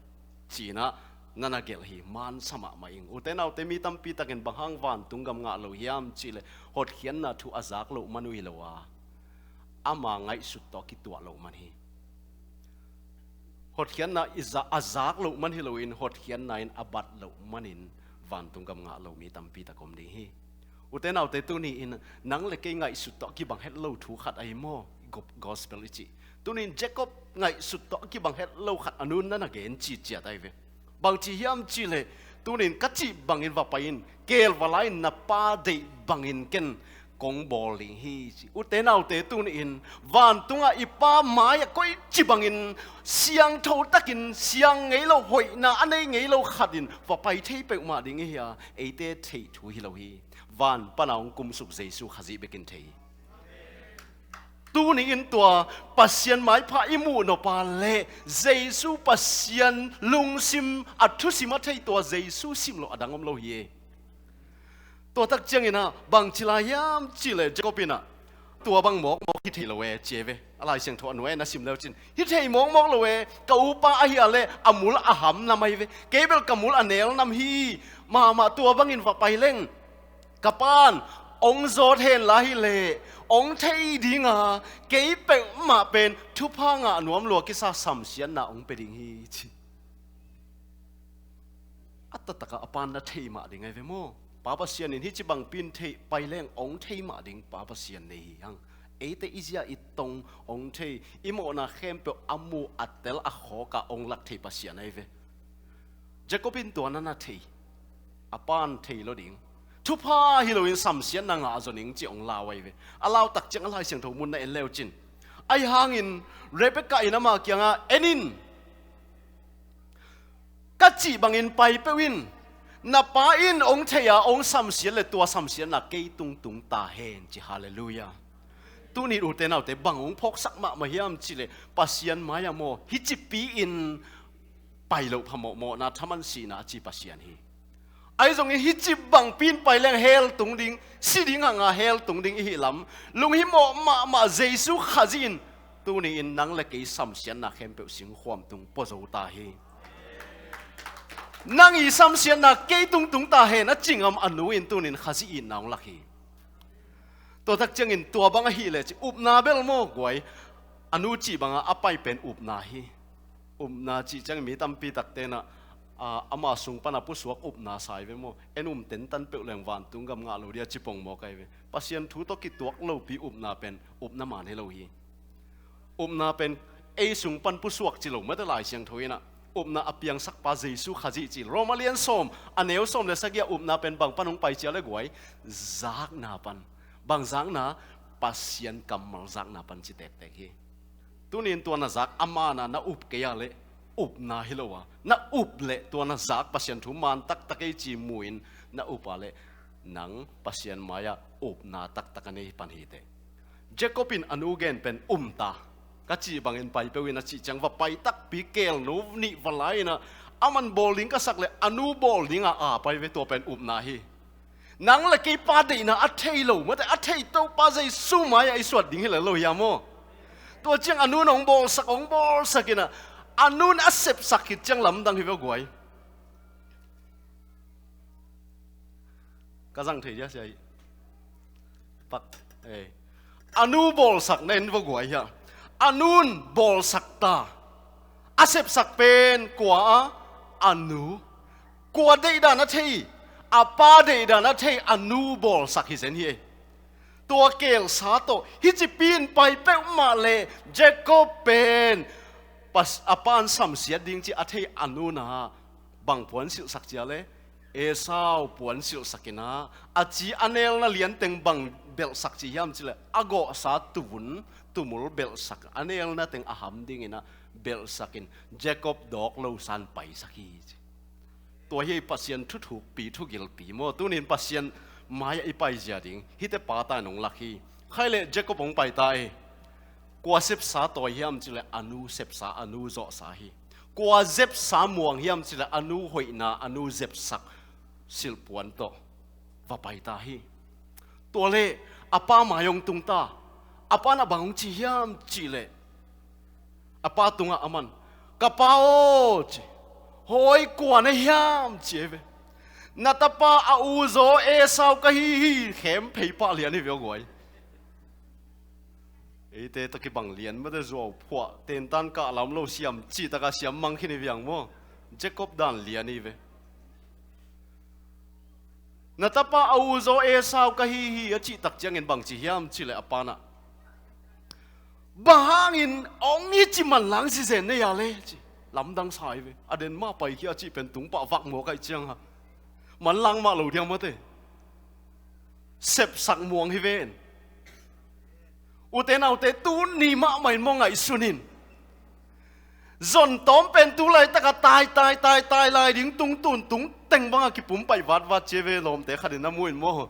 Cinah na na gelh hi, maan sa mahmah ing. Ute naute, mi tampitakin bang hang vantung gam ngah lo hiam cihleh hotkhiatna thu a zak loh man uh hi lo a, ama ngaihsut tawh a kituah loh man hi. Hotkhiatna i za-, a zak loh man hi loin hotkhiatna in a bat loh manin vantung gam ngah lo mi tampitak om ding hi. Ute naute, tuni in nang le kei ngaihsut tawh a kibang het lo thu khat ahi maw? Go-, gospel i cih. Tuni in Jacob ngaihsut tawh a kibang het lo khat a nun na na gen ciciat ahi ve. Bangci hiam cihleh, tuni in ka cih bangin va pai in, keel va la in, na pa deih bangin ken kong bawl ding hi ci. Ute naute, tuni in vantungah i pa mai-ah koici bangin siangtho takin siang ngei lo, hoihna a nei ngei lo khatin va pai thei peuhmah ding i hi a, eite theih thu hi lo hi. Van pana hong kumsuk Jesu Khazih bekin thei hi. Tuni in tua Pasian maipha i muh nop a le Jesu Pasian lungsim a thusim a thei tua Jesu sim lo a dang om lo hi e. Tua tak cianginah bangci lai hiam cihleh Jacob inah tua bang mawkmawk hi thei lo e ci e ve. A Lai Siangtho a nuai na sim leu cin, hi thei mawkmawk lo e, ka upa ahi a le a mul a ham nam ahi ve. Kei bel ka mul a nel nam hi. Mahmah tua bangin va pai leng ka pan hong zawt hen la hileh hong thei dinga, kei peuhmah pen thupha ngah nuam lua kisa samsiatna hong pe ding hi ci. A taktakah a pan na thei mah ding ahi ve maw? Pa Pasian in hih ci bangpi in thei pai leng hong thei mah ding Pa Pasian nei hi hang. Eite i zia i tong hong thei, i mawhna khempeuh a mu a tel a khawkah hong lak thei Pasian ahi ve. Jacob in tua na na thei, a pan thei lo ding. Thupha hi loin samsiatna ngah a zaw ning ci hong lau ahi ve. A lau tak ciang a Lai Siangtho mun na en leu cin, ahi hangin Rebekah in amah kiangah, en in, ka cih bangin pai peuh in, na pa in hong thei a hong samsiat le tua samsiatna kei tungtung ta hen ci. Halleluiah. Tuni ute naute, bang hong phawksak mahmah hiam cihleh Pasian mai-ah maw, hih cipi in pai loh phamawh, mawhna thaman sihna a ci Pasian hi. Ahi zongin hih ci bangpi in pai leng hell tung ding, si ding hanga hell tung ding i hih lam lunghimawh mahmah Jesu Khazih in tuni in nang le kei samsiatna khempeuh singkhuam tung pua zo ta hi. Nang i samsiatna kei tungtung ta hen a ci ngam a nu in tunin Khazih itna hong lak hi. Tua tak ciangin tua bang ahih leh ci upna bel maw guai, a nu cih bangah a pai pen upna hi. Upna cih ciangin mi tampi takte in ah, a, ama sung pan a pusuak upna sa hi ve maw. En um tentan peuh leng vantung gam ngah lo dia ci pongmawk ahi ve. Pasian thu tawh kituak lopi upna pen upna man hi lo hi. Upna pen ei sung pan pusuak ci lo mate, Lai Siangtho in ah upna a piangsakpa Jesu Khazih ci. Roma lian sawm a neu sawm le sagih ah upna pen bang pan hong pai cia le guai, zakna pan. Bang zakna? Pasian kammal zakna pan ci tektek hi. Tunin tua na zak a man a na up kei a leh upna hi lo a, na up leh tua na zak Pasian thu man taktak ei ci mu-in na up a leh nang Pasian mai-ah upna taktak a nei pan hi teh. Jacob in a nu gen pen um ta, ka cih bangin pai peuh in a cih ciang va pai takpi, kelnu nih va la in ah, aman bawl ding ka sak leh a nu bawl ding a a pai ve, tua pen upna hi. Nang le kei pa deihna a thei lo mate, a thei Topa Jesu mai-ah i suat ding hi leh lo hiam maw? Tua ciang a nun hong bawlsak, hong bawlsak in ah, a nun a sepsak khit ciang lamdang hi ve guai. Ka zang thei dia sia hi. Pak, eh. A nu bawlsak na en va guai hia. A nun bawlsak ta. A sepsak pen kua a? A nu. Kua deihdan a thei? A pa deihdan a thei a nu bawlsak hi zen hi. Tua kelsa tawh hih ci pi in pai peuhmah leh Jacob pen pas-, a pan samsiat ding ci a thei a nu na bang puan silhsak cia le? Esau puan silhsak in ah, a ci a nelna lianteng bang belhsak ci hiam ci leh, a gawhsa tuvun tumul belhsak, a nelna teng a ham ding in ah belhsak in Jacob dawk lo san paisak hi ci. Tua hi Pasian thuthukpi, thugilpi maw. Tunin Pasian mai-ah i paizia ding hihte pa ta in hong lak hi. Khai leh Jacob hong pai ta e. Kua sepsa tawi hiam ci leh a nu sepsa, a nu zawhsa hi. Kua zepsa muang hiam ci leh a nu hoihna, a nu zepsak silhpuan tawh va pai ta hi. Tua leh a pa mai hong tung ta. A pa na bang hong ci hiam ci leh, a pa tungah aman, "Ka pa aw," ci, "hawi kua na hiam?" ci e ve. "Na tapa a uzaw Esau ka hi hi," khem phei pah lian hi ve aw guai. Eite tawh kibang lian mate, zuau phuah, tentan kah lam lo siam cih takah siam mang khin hi viang maw. Jacob dan lian hi ve. "Na tapa a uzaw Esau ka hi hi," a cih tak ciangin bang ci hiam ci leh a pa na, "Bang hangin hong hi ci manlang sizen nei a le?" ci. Lamdang sa hi ve. A den mah paikhia a cih pen tung pah vak maw kaih ciang ha. Manlang mah lo diam mate. Sepsak muang hi ven. Ute naute, tuni mahmah in maw ngaihsun in. Zon tawm pen tu laitak a tai, tai, tai, tai lai ding, tung tun tung teng bang a kipum paih vatvat ci e ve, lawmte khat in a mu in maw.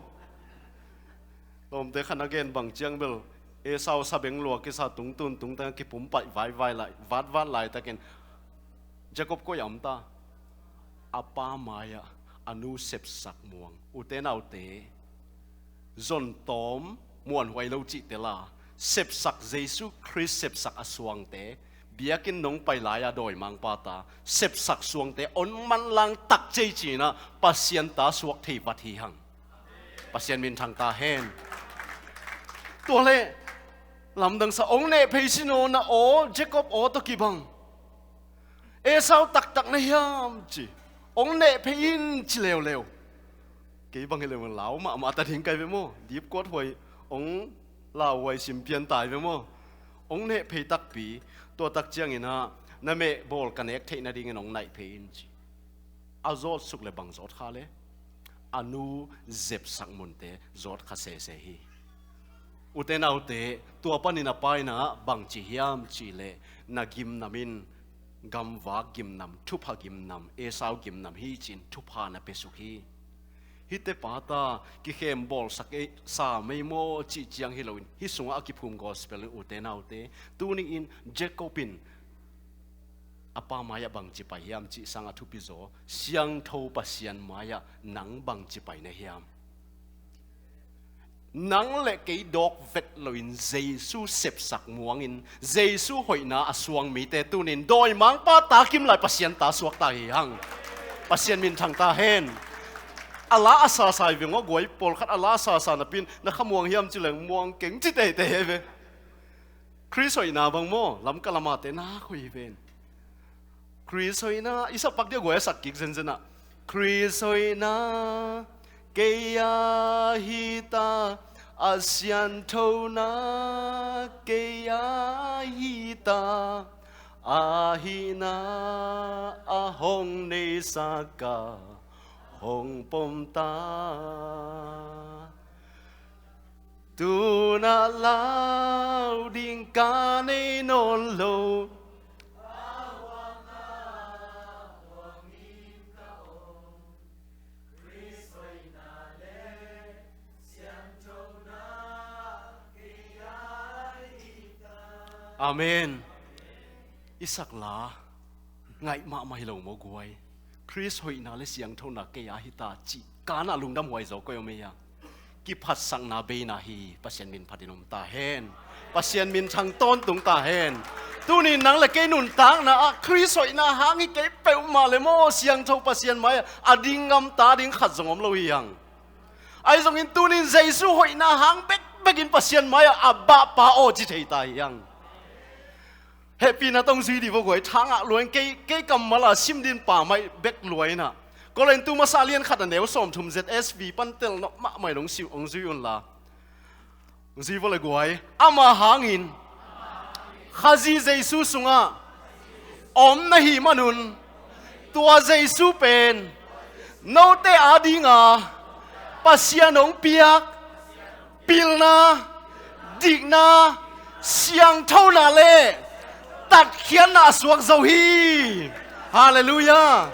Lawmte khat in a gen bang ciang bel, Esau sabeng lua kisa tung tun tung teng a kipum paih vaivai lai, vatvat laitakin Jacob koi a om ta? A pa mai-ah a nu sepsak muang. Ute naute, zon tawm muanhuai lo cih tela, sepsak Jesu Khrist sepsak a suangte, biakinn nong pai lai-a dawimangpa ta sepsak suangte hong manlang tak cei ci-in ah Pasian ta suak thei vat hi hang. Pasian minthang ta hen. Tua leh lamdang sa, hong neh phei sin aw, na aw, Jacob aw tawh kibang. Esau taktak na hiam ci. Hong neh phei in ci leuleu. Kei bang hi leh lau mahmah ta ding kai ve maw. Dipkuat huai, hong lauhuai simpian tai ve maw. Hong neh phei takpi, tua tak ciangin ah na meh bawl ka nek theih nadingin hong naih phei in ci. A zawt suk leh bang zawt kha le? A nu zepsak munte zawt kha sese hi. Ute naute, tua panin a pa in ah bang ci hiam cih leh, na gimnam in gamvak gimnam, thupha gimnam, Esau gimnam hi ci-in thupha na pia suk hi. Hihte pa ta kikhem bawlsak ei sa mei maw cih ciang hi loin, hih sungah a kiphum gospel in ute naute, tuni in Jacob in a pa mai-ah bangci pai hiam cih sang a thupi zaw, siangtho Pasian mai-ah nang bangci pai na hiam? Nang le kei dawk vet loin Jesu sepsak muangin Jesu hoihna a suang mite tunin dawimangpa ta kim lai Pasian ta suak ta hi hang. Pasian minthang ta hen. A la a sasa hi veng aw guai, pawlkhat a la a sasa napi-in na kha muang hiam ci leng muang keng ci teitei hi ve. Khrist hoihna bang maw, Lamka lamate nak hoih hi ven. Khrist hoihna, i sak pak dia guai a sak kik zenzen ah. Khrist hoihna, kei a hi ta, a sianthona, kei a hi ta, a hihna, a hong neisak a, hong pom ta. Tuna lau ding ka nei nawn lo. Amen. I sak la ngaih mahmah hi lo maw guai? Khrist hoihna le siangthona kei a hi ta cih kanah lungdam huai zaw koi om ei a. Kiphatsakna beina hi. Pasian min phatin om ta hen. Pasian min thang tawntung ta hen. Tuni nang le kei nuntakna ah Khrist hoihna hang hi kei peuhmah le maw, siangtho Pasian mai-ah a ding ngam ta ding khat zong om lo hi hang. Ahi zongin tunin Jesu hoihna hang bekbekin Pasian mai-ah a bahpa aw ci thei ta hi hang. Hehpihna tawh hong zui dih vo guai, thangah luai kei, kei kammal a sim din pa mai bek luai inah. Korintu masa lian khat a neu sawmthum Z S V pan tel nop mahmah in hong zui unla. Hong zui vo le guai. Ama hangin Khazih Jesu sungah om na hih manun tua Jesu pen note adinga Pasian hong piak pilna, dikna, siangthona le tatkhiatna a suak zo hi. Halleluiah.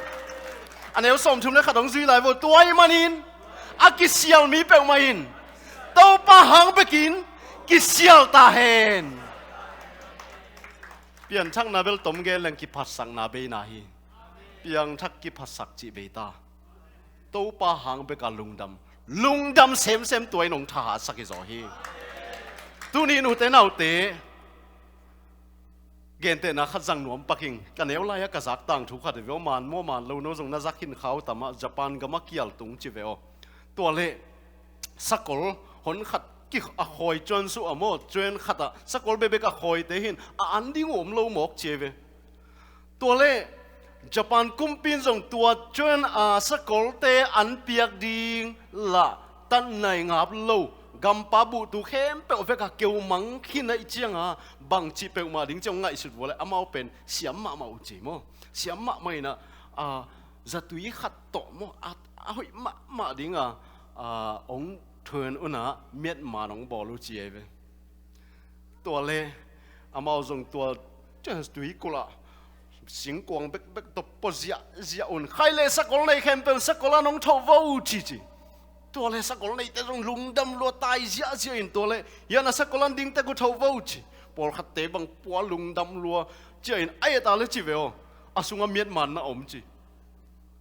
A neu sawmthum le khat hong zui lai vo. Tua ahih manin a kisial mi peuhmah in Topa hang bekin kisial ta hen. Pianthakna bel tom gen leng kiphatsakna beina hi. Piangthak kiphatsak cih bei ta. Topa hang beka lungdam, lungdam semsem tua in hong thahatsak hi zaw hi. Tuni in ute naute, gentehna khat zang nuam pak ing. Ka neu lai-ah ka zak tangthu khat hi ve aw, man maw man lo, no zong na zak khin kha uh tam ah, Japan gam ah kial tung ci ve aw. Tua leh sakol hon khat ki a khawi cuan suh a maw, cuan khat ah sakol bekbek a khawite hin a an ding uh om lo mawk ci ei ve. Tua leh Japan kumpi in zong tua cuan a sakolte an piak ding lah tatnai ngap lo, gampa buhtu khempeuh vek a keu mang khin ahih cianga bangci peuhmah ding ci hong ngaihsut vua leh amau pen siam mahmah uh ci maw. Siam mahmah inah, a, zatui khat tawh maw, a, a hoih mahmah dinga, a, hong thuan unah miatman hong bawl uh ci ei ve. Tua leh amau zong tua tuikulh ah singkuang bekbek tawh pua ziahziah un. Khai leh sakol nei khempeuh sakol an hong thoh vo uh ci ci. Tua leh sakol neite zong lungdam lua tai ziahziah in, tua leh hian a sakol an ding tek uh thoh vo uh ci. Pawlkhatte bang pua lungdam lua cia in a et a leh ci ve aw, a sungah miatman na om ci.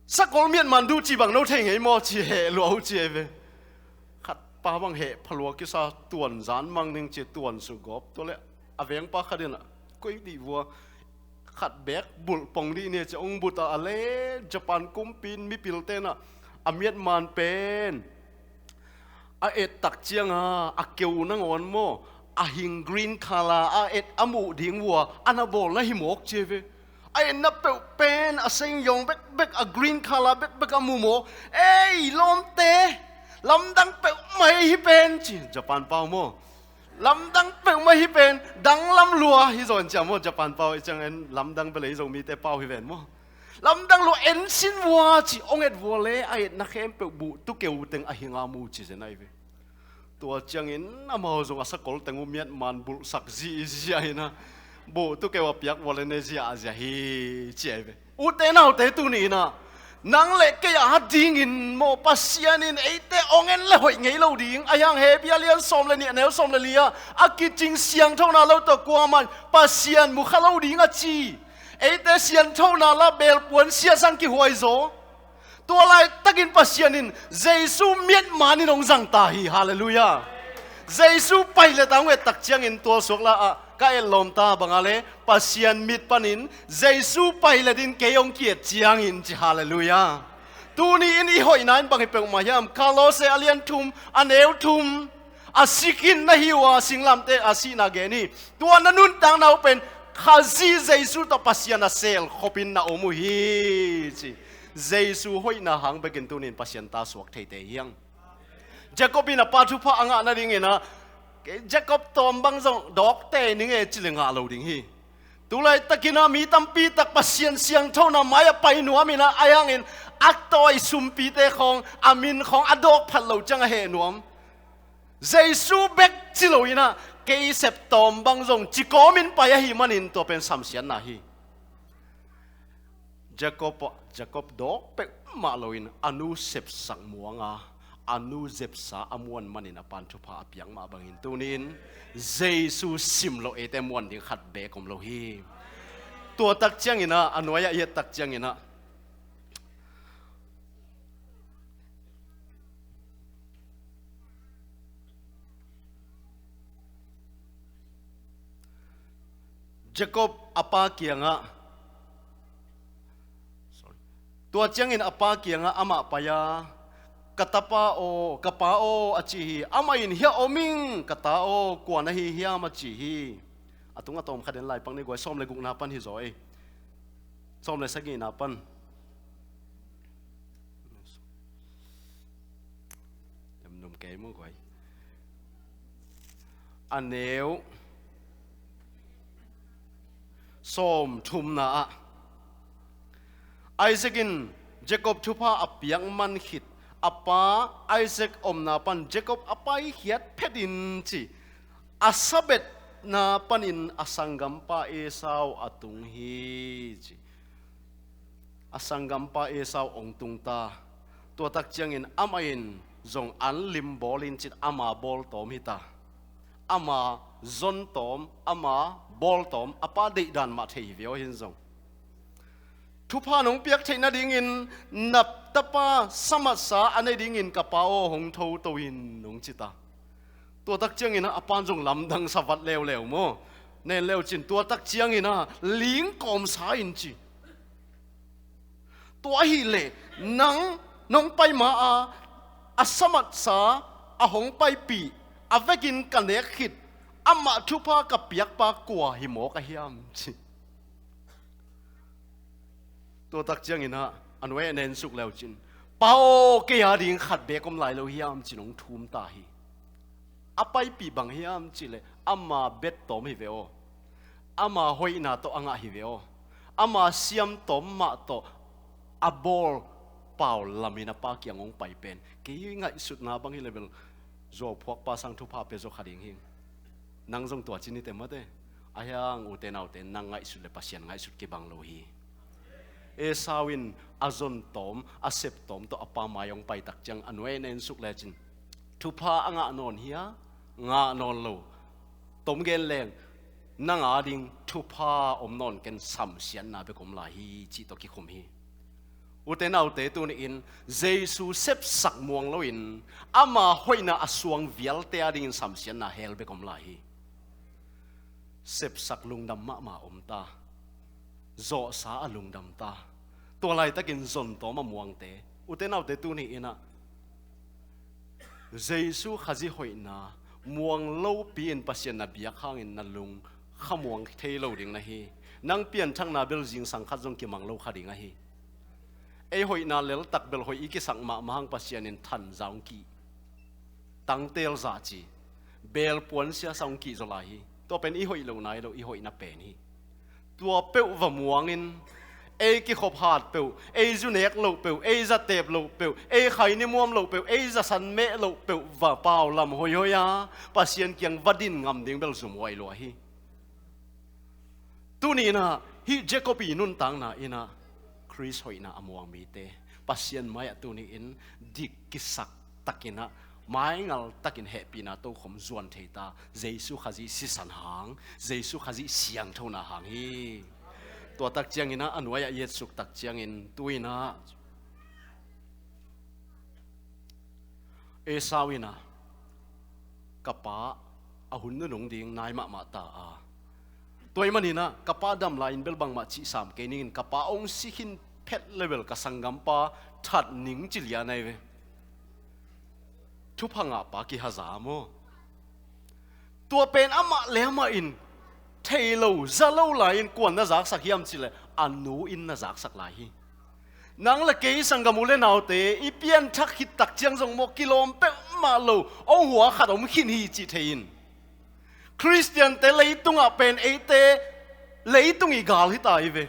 Sakol miatman duh ci bang no thei ngei maw ci heh lua uh ci ei ve. Khat pa bang heh phalua kisa, tuan zan mang ding ci, tuan sugawp. Tua leh a vengpa khat inah koi dih vua, khat bek bulh pong dih ni ci, hong buta a leh Japan kumpi in mipilte inah a miatman pen a et tak cianga a keu nangawn maw, a hing green color a et a muh ding vua a na bawl na hi mawk ci ei ve. A etna peuh pen a seng yawng bekbek, a green color bekbek a mu mawk. Ei lawmte, lamdang peuhmah hi pen ci Japan pau maw. Lamdang peuhmah hi pen, danglam lua hi zaw in ci a maw, Japan pau i ciang en lamdang bel ei Zomite pau hi ven maw. Lamdang lua en sin vua ci, hong et vua leh a etna khempeuh buhtu keu teng a hinga mu ci zen ahi ve. Tua ciangin amau zong a sakol teng uh miatman bulhsak zihziah inah, buhtu keu a piak vua leh ne ziahziah hi ci ahi ve. Ute naute, tuni inah nang le kei a dingin maw, Pasian in eite hong en le hoih ngei lo ding, a hiang Hebru lian sawm le nih a neu sawm le li ah a kicing siangthona lo tawh kuamah in Pasian mu kha lo ding a ci. Eite sianthona la belpuan siasang kihuai zaw. Tua laitakin Pasian in Jesu miatman in hong zang ta hi. Halleluiah. Jesu pailet a hong et tak ciangin tualsuak la ah ka et lawmta banga leh Pasian mit panin Jesu pailet in kei hong ki-et ciangin ci. Halleluiah. Tuni in i hoihna in bang hi peuhmah hiam? Kolose a lian thum, a neu thum, a si khin na hi uh a, singlamteh a sihna gen hi. Tua na nuntakna uh pen Khazih Jesu tawh Pasian a sel khopin na om uh hi ci. Jesu hoihna hang bekin tuni in Pasian ta suak theite hi hang. Jacob in a pa thupha a ngah nadingin ah, kei Jacob tawm bang zong dawk tei ning e ci le ngah lo ding hi. Tulaitakin ah mi tampi tak Pasian siangthona mai-ah pai nuam in ah, ahi hangin a tawi sumpite khawng, a min khawng a dawk phat lo ciang a heh nuam. Jesu bek ci lo in ah, kei sep tawm bang zong ci kawmin pai ahih manin tua pen samsiatna hi. Jacob, Jacob dawk peuhmah loin a nu sepsak muanga, a nu zepsa a muan manin a pan thupha a piak mah bangin tuni in Jesu sim loh eite muan ding khat beek om lo hi. Tua tak ciangin ah, a nuai-ah i et tak ciangin ah, Jacob a pa kiangah, sorry. Tua ciangin a pa kiangah amah pai-a, "Ka tapa aw, ka pa aw," a ci hi. Amah in, "Hiah om ing, ka ta aw, kua na hi hiam?" a ci hi. A tung a tawm kha den lai, pang ni guai, sawm le gukna pan hi zaw ei. Sawm le sagihna pan. Lemnum kei maw guai. A neu sawm thumna ah, Isaac in Jacob thupha a piak man khit, a pa Isaac omna pan Jacob a paikhiat phetin ci, a sabetna panin a sanggampa Esau a tung hi ci. A sanggampa Esau hong tung ta. Tua tak ciangin amah in zong an lim bawl in cin, ama bawl tawm hi ta. Ama zon tawm, ama bawl tawm, a pa deihdan mah thei hi ve aw hin zong. Thupha nong piak theih nadingin na tapa samatsa a nei dingin ka pa aw hong thoto in nong ci ta. Tua tak ciangin a pan zong lamdang sa vat leuleu maw? Nen leu cin, tua tak ciangin a ling kawmsa in ci. Tua ahih leh nang nong pai ma-a a samatsa a hong paipih a vekin ka nek khit, amah thupha ka piakpa kua hi mawk a hiam ci. Tua tak ciangin a nuai a nen suk leu cin, "Pa aw, kei a ding khat beek om lai lo hiam?" ci nong thum ta hi. A paipih bang hiam cih leh ama bet tawm hi ve aw. Ama hoihna tawh a ngah hi ve aw. Ama siam tawm mah tawh a bawl pau lamin a pa kiang hong pai pen, kei ngaihsutna bang hi leh bel zuauphuakpa sang thupha pia zaw kha ding hi. Nang zong tua ci ni te mate. Ahi hang ute naute, nang ngaihsut le Pasian ngaihsut kibang lo hi. Esau in a zon tawm, a sep tawm tawh a pa mai hong pai tak ciang a nuai a nen suk lecin, thupha a ngah nawn hi a, ngah nawn lo, tom gen leng, nang a ding thupha om nawn ken, samsiatna bek om lai hi cih tawh kikhum hi. Ute naute, tuni-in Jesu sepsak muang loin ama hoihna a suang vialte a dingin samsiatna hell bek om lai hi. Sepsak lungdam mahmah om ta. Zawhsa a lungdam ta. Tua laitakin zon tawm a muangte, ute naute, tuni-in a Jesu Khazih hoihna muang lopi-in Pasian na biak hangin na lung khamuang thei lo ding na hi. Nang pianthakna bel zingsang khat zong kimang lo kha ding ahi. Ei hoihna leltak bel hoih i kisak mahmah hang Pasian in thanza hong kih, tangtel zah ci, belpuan siasa hong kih zaw lai hi. Tua pen i hoih lohna hi lo, i hoihna pen hi. Tua peuh va muangin, ei kikhop hat peuh, ei zu nek loh peuh, ei za teep loh peuh, ei khaini muam loh peuh, ei za san meh loh peuh va pau lam hoihhoih-a Pasian kiang va din ngam ding bel zumhuai lua hi. Tuni-in a hih Jacob i nuntakna-in a Khrist hoihna a muang mite, Pasian mai-ah tuni-in dik kisak takin a, maingal takin hehpihna tokhom zuan thei ta. Jesu Khazih sisan hang, Jesu Khazih siangthona hang hi. Tua tak ciangin a, a nuai-ah i etsuk tak ciangin, tu-in a Esau in a, "Ka pa, a hun nunung ding nai mahmah ta a, tua ahih manin a ka pa dam lai-in bel bangmah cihsam kei ningin, ka pa hong si khin phet le bel ka sanggampa That ning ci lian ahi ve. Thupha ngahpa kihaza maw? Tua pen amah le amah in thei lo, za lo lai-in kuan na zaksak hiam cih leh a nu in na zaksak lai hi. Nang le kei sanggam u le naute i pianthak khit tak ciang zong maw, kilawm peuhmah lo, hong hua khat om khin hi cih thei in. Khristiante leitungah pen eite leitung i gal hi ta hi ve.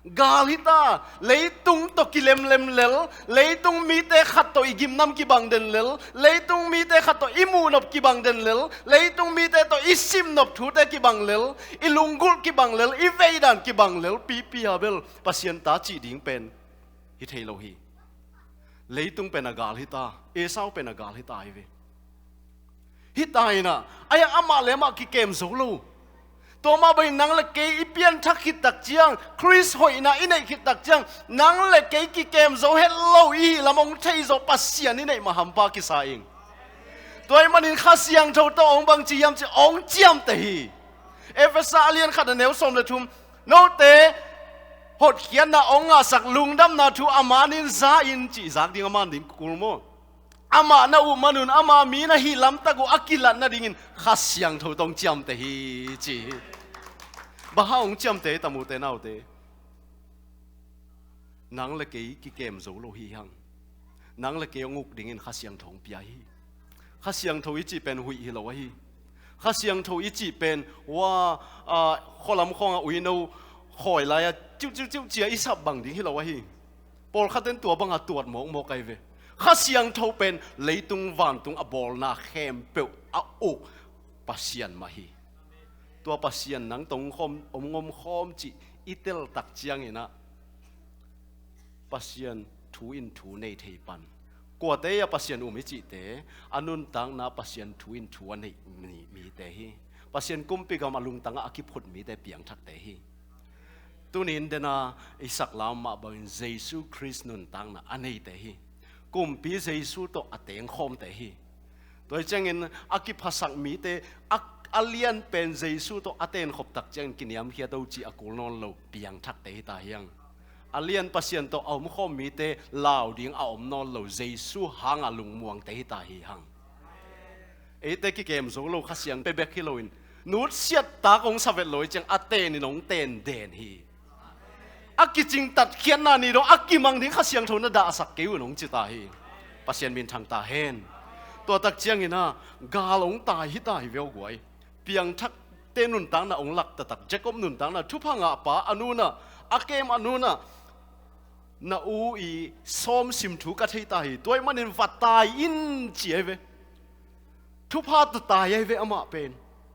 Gal hi ta, leitung tawh kilemlem lel, leitung mite khat tawh i gimnam kibang den lel, leitung mite khat tawh i muhnop kibang den lel, leitung mite tawh i simnop thute kibang lel, i lunggulh kibang lel, i veidan kibang lel, pipi a bel Pasian ta cih ding pen hi thei lo hi. Leitung pen a gal hi ta, Esau pen a gal hi ta hi ve. Hi ta in ah, ai-ah amah le amah kikem zo lo. Tua mah bangin nang le kei i pianthak khit tak ciang, Khrist hoihna i neih khit tak ciang, nang le kei kikem zo het lo i hih lam hong thei zawh Pasian i neih mah hampa kisa ing. Tua ahih manin Kha Siangtho tawh hong bang ci hiam cih hong ciamteh hi. Efesa a lian khat a neu sawm le thum, note hotkhiatna hong ngahsak lungdamna thu a manin za in cih zak ding a man ding kul maw? Amah na uh manun ama mi na hih lamtak uh a kilat nadingin Kha Siangtho tawh hong ciamteh hi ci hi. Bang hang hong ciamteh hi tam ute naute? Nang le kei kikem zo lo hi hang. Nang le kei hong uk dingin Kha Siangtho hong pia hi. Kha Siangtho i cih pen huih hi lo ahi. Kha Siangtho i cih pen, wa, a, khualam khawngah uino khawi lai-a ciuh ciuh ciuh cia i sap bang ding hi lo ahi. Pawlkhat in tua banga tuat mawkmawk ahi ve. Kha Siangtho pen leitung vantung a bawlna khempeuh a uk Pasian mah hi. Tua Pasian nang tawh hong om, hong om khawm cih i tel tak ciangin ah Pasian thu in thu nei thei pan. Kuate a Pasian um i cihte, a nuntakna Pasian thu in thu a neih mi, mite hi. Pasian kumpi gam a lungtangah a kiphut mite piangthakte hi. Tuni in dena i saklam mah bangin Jesu Khrist nuntakna a neite hi. Kumpi Jesu tawh a tengkhawmte hi. Tua hi ciangin a kiphasak mite a, a lian pen Jesu tawh a tenkhop tak ciangin kiniamkhiat o cih a kul nawn lo piangthakte hi ta hiang. A lian Pasian tawh a omkhawm mite lau ding a om nawn lo Jesu hanga lungmuangte hi ta hi hang. Eite kikem zo lo Kha Siang pe bek hi loin nutsiat tak hong sa vet lo hi ciang a tenin hong ten den hi. A kicingtat khiatna ni dong a kimang ding Kha Siangtho na dahsak kei un hong ci ta hi. Pasian minthang ta hen. Tua tak ciangin ah gal hong tai hi ta hi veu guai. Piangthakte nuntakna hong lak taktak, Jacob nuntakna, thupha ngahpa a nunah, a kem a nunah, na u i sawm sim thu ka thei ta hi, tua ahih manin va tai in ci ahi ve. Thupha tawh tai ahi ve amah pen.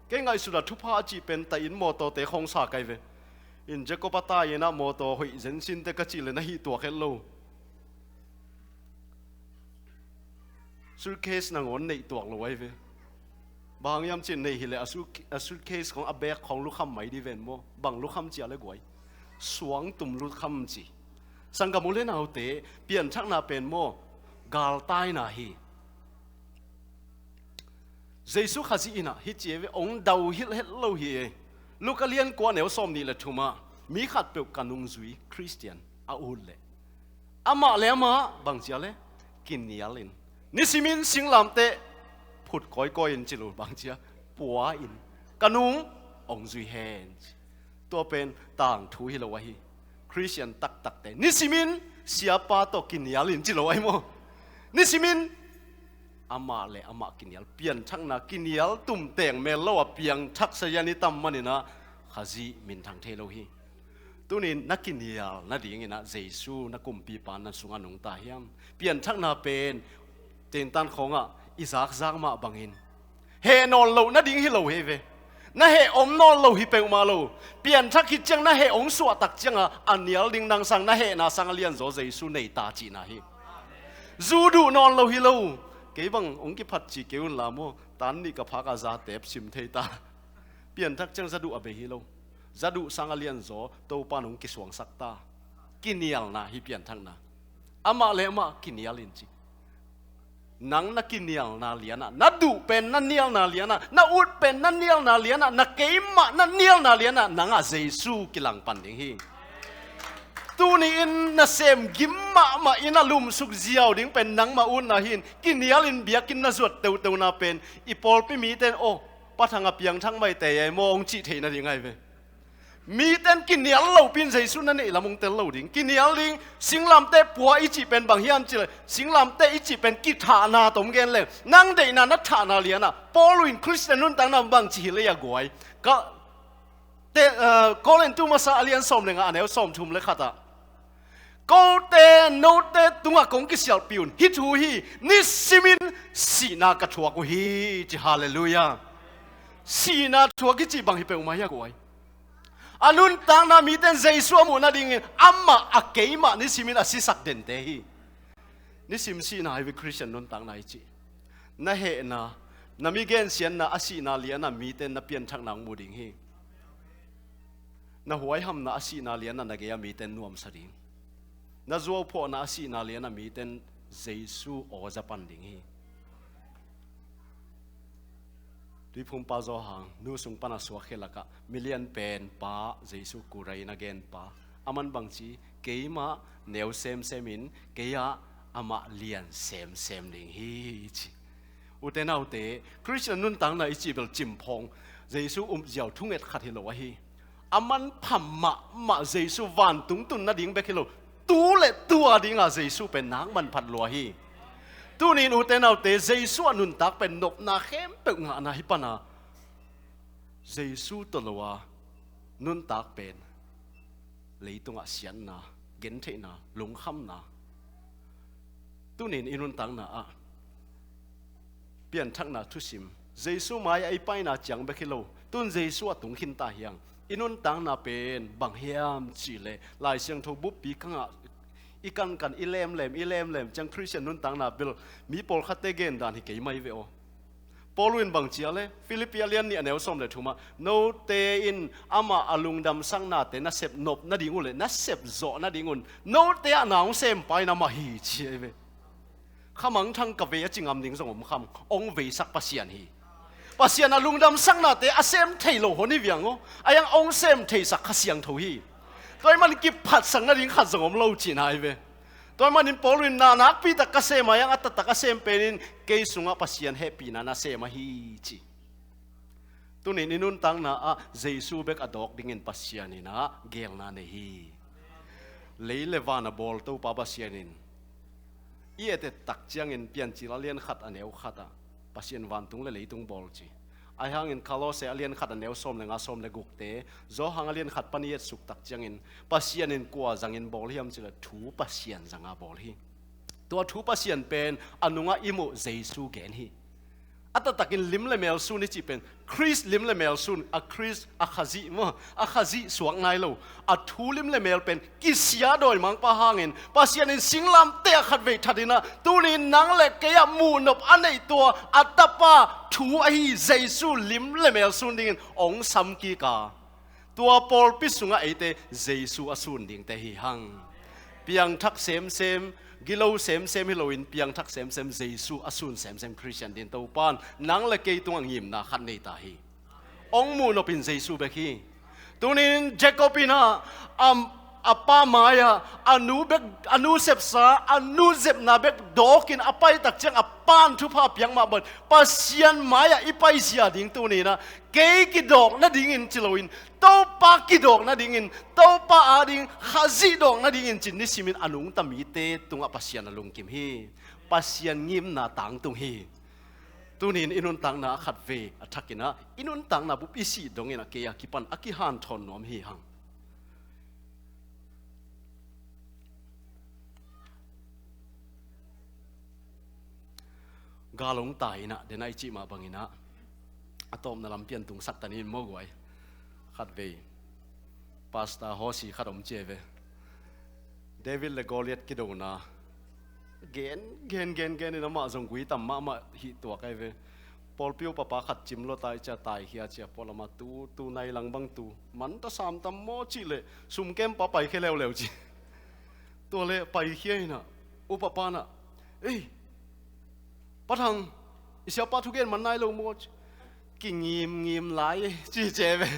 Kei ngaihsutah thupha a cih pen tai in mawtawte khawng sa ka hi ve. In Jacob a tai in ah mawtaw hoih zensinte ka cih le na hih tuak het lo. Suitcase nangawn neih tuak lo ahi ve. Bang hang hiam cih neih hileh a suit-, a suitcase khawng a bag khawng lukham mai di ven maw? Bang lukham cia le guai? Suangtum lukham ci. Sanggam u le naute, pianthakna pen maw? Galtaina hi. Jesu Khazih in ah hi ci ahi ve, hong dauhilh het lo hi. Luka lian kua neu sawm nih le thumah mi khatpeuh ka nungzui Khristian a ut leh amah le amah bang cia le kinial in, nisimin singlamteh phut kawikawi in ci lo, bang cia pua in ka nung hong zui hen ci. Tua pen tangthu hi lo ahi. Khristian taktakte nisimin siapa tawh kinial in ci lo ahi maw? Nisimin amah le amah kinial, pianthakna kinial tumteng mel lo a piangthak sazian i tam manin ah Khazih minthang thei lo hi. Tunin na kinial nadingin ah Jesu na kumpipa na sungah nungta hiam? Pianthakna pen tentan khawngah i zakzak mah bangin heh nawn loh nading hi lo hi ve. Na heh om nawn lo hi peuhmah lo. Pianthak khit ciang na heh hong suahtak cianga a nial ding nang sang, na hehna sang a lianzaw Jesu nei ta cihna hi. Zu duh nawn lo hi lo. Kei bang hong kiphat ci kei unla maw, tan nih ka phak a za tep sim thei ta. Pianthak ciang za duh a bei hi lo. Za duh sang a lianzaw Topa in hong kisuangsak ta. Kinialna hi pianthakna. Amah le amah kinial in ci. Nang na kinialna lianah, na duh pen na nialna lianah, na ut pen na nialna lianah, na keimah na nialna lianah nangah Jesu kilang pan ding hi. Tuni-in nasem gim mahmah in a lumsuk ziau ding pen nangmah utna hi in, kinialin biakinn na zuat teuteu na pen i pawlpi mite in, "Aw, Pa Thang a piangthak mai tei ei maw," hong cih theih nading ahi ve. Mite in kinial lopi in Jesu na neih lam hong tel lo ding. Kinial ding, singlamteh pua i cih pen bang hiam cih leh, singlamteh i cih pen kithahna tawh om gen leng. Nang deihna na thahna lianah Paul in Khristian nuntakna bangci hi leh a guai. Ka, te, eh, Korintu masa a lian sawm le nga a neu sawmthum le khat ah, "Kote note tungah kong kisialhpih un, hih thu hi, nisimin sihna ka thuak uh hi," ci. Halleluiah. Sihna thuak i cih bang hi peuhmah hi a guai. A nuntakna mite in Jesu a muh nadingin amah a keimah nisimin a sisak dente hi. Nisim sihna hi ve Khristian nuntakna i cih. Na hehna, na mi gensiatna a sihna lianah mite in na pianthakna hong mu ding hi. Na huaihamna a sihna lianah na gei-ah mite in nuamsa ding. Na zuauphawhna a sihna lianah mite in Jesu aw za pan ding hi. Tuiphumpa Zawhang, nu sung pan a suakkhia lakah milian pen pa Jesu kurai na gen pa. Aman bangci, "Keimah neu semsem in, kei-ah amah lian semsem ding hi," ci. Ute naute, Khristian nuntakna i cih bel cimphawng, Jesu um ziau thunget khat hi lo ahi. A manpha mahmah Jesu vantung tun nading bek hi lo, tu le tu a dingah Jesu pen nak manphat lua hi. Tuni-in ute naute, Jesu a nuntak pen nopna khempeuh ngahna hi pana, Jesu tawh lo a nuntak pen leitungah siatna, gentheihna, lungkhamna. Tuni-in i nuntakna ah pianthakna thusim, Jesu mai-ah i paina ciang bek hi lo, tun Jesu a tung khin ta hiang. I nuntakna pen bang hiam cih leh Lai Siangtho buppi ka ngah, i kankan, i lemlem, i lemlem ciang Khristian nuntakna bel mi pawlkhatte gen dan hi kei mai ve aw. Paul in bang ci a leh, Philippi a lian nih a neu sawm le thum ah, "Note in amah a lungdamsaknate na sep nop nading uh leh na sep zawh nadingun note ah na hong sem pa in amah hi," ci ahi ve. Kha mangthang ka vei a ci ngam ding zong om kham, hong veisak Pasian hi. Pasian a lungdamsaknate a sem thei lo hon hi viang aw, a hiang hong sem theisak Kha Siangtho hi. Tua ahih manin kiphatsak nading khat zong om lo cihna ahi ve. Tua ahih manin Paul in na nakpi tak ka sem a hiang a taktak a sem pen in kei sungah Pasian hehpihna na sem ahi ci. Tuni-in i nuntakna ah Jesu bek a dawk dingin Pasian in ah geelna nei hi. Lei le van a bawl Topa Pasian in i et et tak ciangin Piancil a lian khat a neu khat ah Pasian vantung le leitung bawl ci. Ahi hangin Kolose a lian khat a neu sawm le nga, sawm le gukte, Zawhang a lian khat pan i etsuk tak ciangin Pasian in kua zangin bawl hiam cih leh thu Pasian zanga bawl hi. Tua thu Pasian pen a nungah i muh Jesu gen hi. A taktakin lim le mel sun i cih pen Khrist lim le mel sun, a Khrist, a Khazih maw, a Khazih suak nai lo. A thu lim le mel pen kisia dawimangpa hangin Pasian in singlamteh ah khatvei that in ah, tuni-in nang le kei ah muhnop a neih tua a Tapa thu ahi Jesu lim le mel sun dingin hong sam kik a, tua pawlpi sungah eite Jesu a sun dingte hi hang. Piangthak semsem, gilo semsem hi loin piangthak semsem, Jesu a sun semsem Khristian dingin Topa in nang le kei tungah ngimna khat nei ta hi. Hong muhnop in Jesu bek hi. Tuni-in Jacob in ah, a, a pa mai-ah a nu bek, a nu sepsa, a nu zepna bek dawkin a pai tak ciang a pa in thupha piak mah bangin Pasian mai-ah i paizia ding tuni-in ah, kei kidawk nadingin ci loin, Topa kidawk nadingin, Topa ading Khazih dawk nadingin ci-in nisimin a nungta mite tungah Pasian a lungkim hi. Pasian ngimna tangtung hi. Tuni-in i nuntakna ah khatvei a thakin ah i nuntakna bup i sih dongin a kei a kipan a kihanthawn nuam hi hang. Gal hong tai in ah, den a i cih mah bangin ah, a tawpna lampi ah tungsak ta ni maw guai. Khatvei Pastor Hosi khat om ci ve. David le Goliath kidona gen, gen, gen, gen in amah zong gui tam mahmah hi tuak ahi ve. Pawlpi upapa khat cim lua ta i ci a, taikhia ci a, pawlama tu, tu nai lang bang tu, man ta sam tam maw cih leh sum kempa paikhia leuleu ci. Tua leh paikhia in ah, upapa in ah, "Ei, Pa Thang, i siapa thugen man nai lo maw?" ci. "Kingimngim lai e," ci ci ve.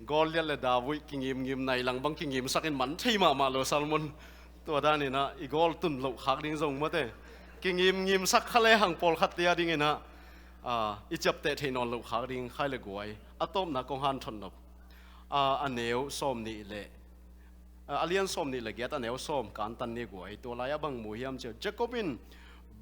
Goliat le David kingimngim nai lang bang kingimsak in man thei mahmah lo Salmon. Tua danin ah i goal tun loh khak ding zong mate, kingimngimsak kha lehang pawlkhatte a dingin ah, ah, i ciapteh thei nawn loh khak ding khai le guai. A tawpna kong hanthot nop. Ah, a neu sawm nih le, ah, a lian sawm nih le giat, a neu sawm kantan ni guai. Tua lai-ah bang mu hiam cih leh, Jacob in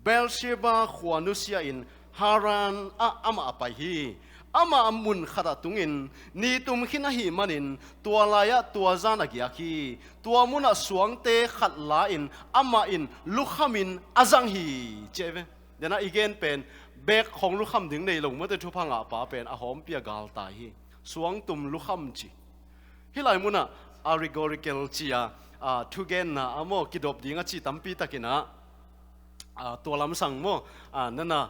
Beersheba khua nusia-in Haran ah amah a pai hi. Amah mun khatah tungin ni tum khin ahih manin tua lai-ah tua zan a giak hi. Tua munah suangte khat la-in amah in lukhamin a zang hi, ci hi ve. Denah i gen pen bek khawng lukham ding nei lo mate, thupha ngahpa pen a hawmpi a galtai hi. Suangtum lukham ci. Hih lai munah allegorical ci-a, a, thugenna a maw, kidop ding a ci tampi takin ah, a, tua lamsang maw, a, nana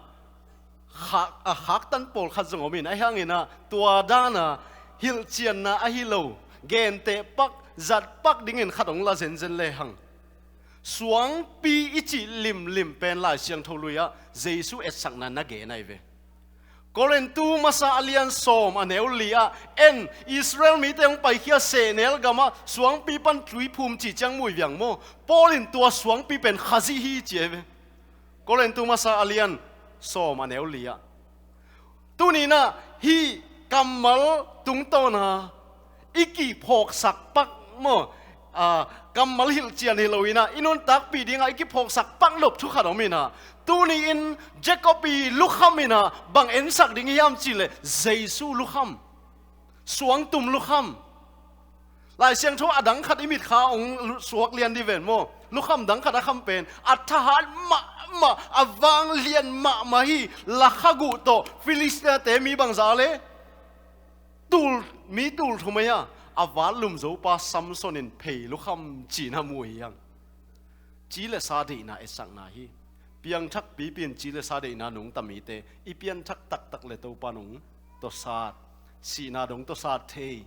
khak, a, khaktan pawlkhat zong om in, ahi hangin ah tua dana hilhcianna ahi lo, genteh pak, zat pak dingin khat hong la zenzen lehang, suangpi i cih limlim pen Lai Siangtho lui-ah Jesu etsakna na gen ahi ve. Korintu masa a lian sawm a neu li-ah, en, Israel mite hong paikhia sehnel gamah suangpi pan tuiphum cih ciang mu hi viang maw. Paul in tua suangpi pen Khazih hi, ci hi ve. Korintu masa a lian sawm a neu li-ah. Tuni-in ah hih kammal tungtawna i kiphawksak pak maw, a, kammal hilhcian hi lo-in ah i nuntakpih dingah i kiphawksak pak nop thu khat om in ah, tuni-in Jacob i lukham in ah bang ensak ding hiam cih leh Jesu lukham, suangtum lukham. Lai Siangtho a dang khat i mitkha hong suak lian dih ven maw. Lukham dang khat a kham pen a thahat mahmah, a vanglian mahmah hi. Lakha guh tawh Filistia-te mi bangzah le tul, mi tul thum ahi a, a vatlum zopa Samson in phei lukham cihna mu hi hang. Ci le sa deihna etsakna hi. Piangthak pipi in ci le sa deihna nungta mite, i pianthak taktak le Topa nong tawsat, sihna dong tawsat thei.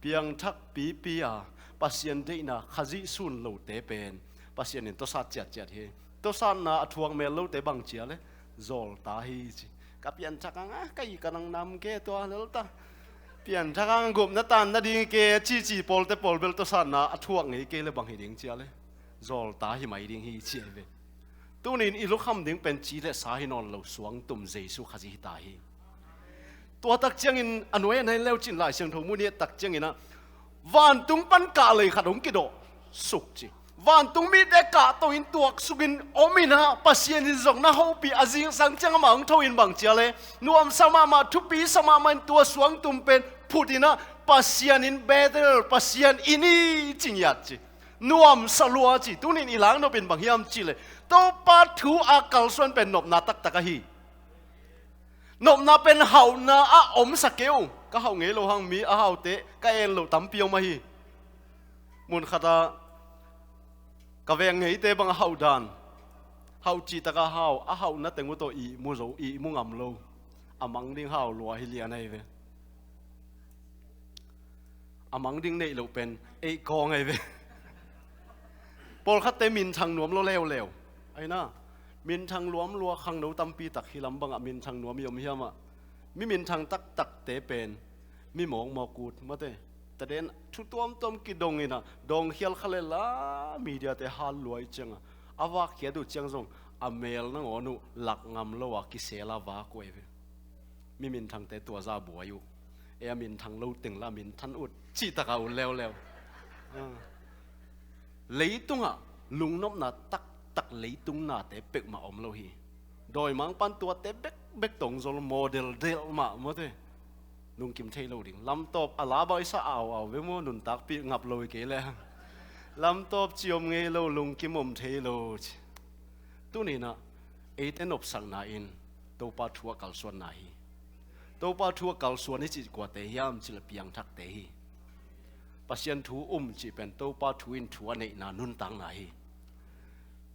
Piangthak pipi a Pasian deihna Khazih sun lote pen Pasian in tawsat ciatciat hi. Tawsatna a thuak mel lote bang ci a le, zawlta hi ci. Ka pianthak hang a, ka i ka nang nam ke tua lel ta. Pianthak hang gupna tan nading ke cici pawlte pawl bel tawsatna a thuak ngei kei le bang hi ding ci a le, zawlta hi mai ding hi ci hi ve. Tuni-in i lukham ding pen ci le sa hi nawn lo, suangtum Jesu Khazih hi ta hi. Tua tak ciangin a nuai a nai leu cin Lai Siangtho mu ni tak ciangin ah, vantung pan kahlei khat hong kidawh suk ci. Vantung mite kahto in tuaksukin om in ah, Pasian in zong na hopih a, zingsang ciang amah hong tho in bang ci a le, nuamsa mahmah, thupi sa mahmah in tua suangtum pen phut in ah, Pasian in Bethel, Pasian in i ci ngiat ci. Nuamsa lua ci. Tuni-in i laknop in bang hiam cih leh, Topa thu a kalsuan pen nopna taktak ahi. Nopna pen hauhna ah omsa kei uh. Ka hauh ngei lo hang mi a haute ka en loh tampi om ahi. Mun khatah ka veng ngeite bang a hauh dan, hauh cihtak a hau, a hauhna teng uh tawh ihmu zo, ihmu ngam lo. A mang ding hau lua hi lian ahi ve. A mang ding neih loh pen ei kawng ahi ve. Pawlkhatte minthang nuam lua leuleu. Ahi na, minthang nuam lua khangno tampi tak hi lam bangah minthang nuam i om hiam ah. Mi minthang taktakte pen mi mawkmawk ut mate. Taden thu tuamtuam kidong in ah, dawngkhial kha le la, mediate hal lua i ciangah, a vakkhiat uh ciang zong a mel nangawn uh lak ngam lo a kisel a vak uh ahi ve. Mi minthangte tua zah buai uh. E, a minthang lo teng la minthan ut cihtak a ut leuleu. Ah. Leitungah lungnopna taktak leitung nate peuhmah om lo hi. Dawimangpa'n tuate bekbek tawh hong zol, model delh mah mawte. Lungkim thei lo ding. Lamtawp a la bang i sa auau ve maw, nuntakpih ngap lo hi kei leh. Lamtawp ci om ngei lo, lungkim om thei lo ci. Tuni-in ah eite nopsakna in Topa thu a kalsuanna hi. Topa thu a kalsuan i cih kuate hiam cih leh piangthakte hi. Pasian thu um cih pen Topa thu in thu a neihna nuntakna hi.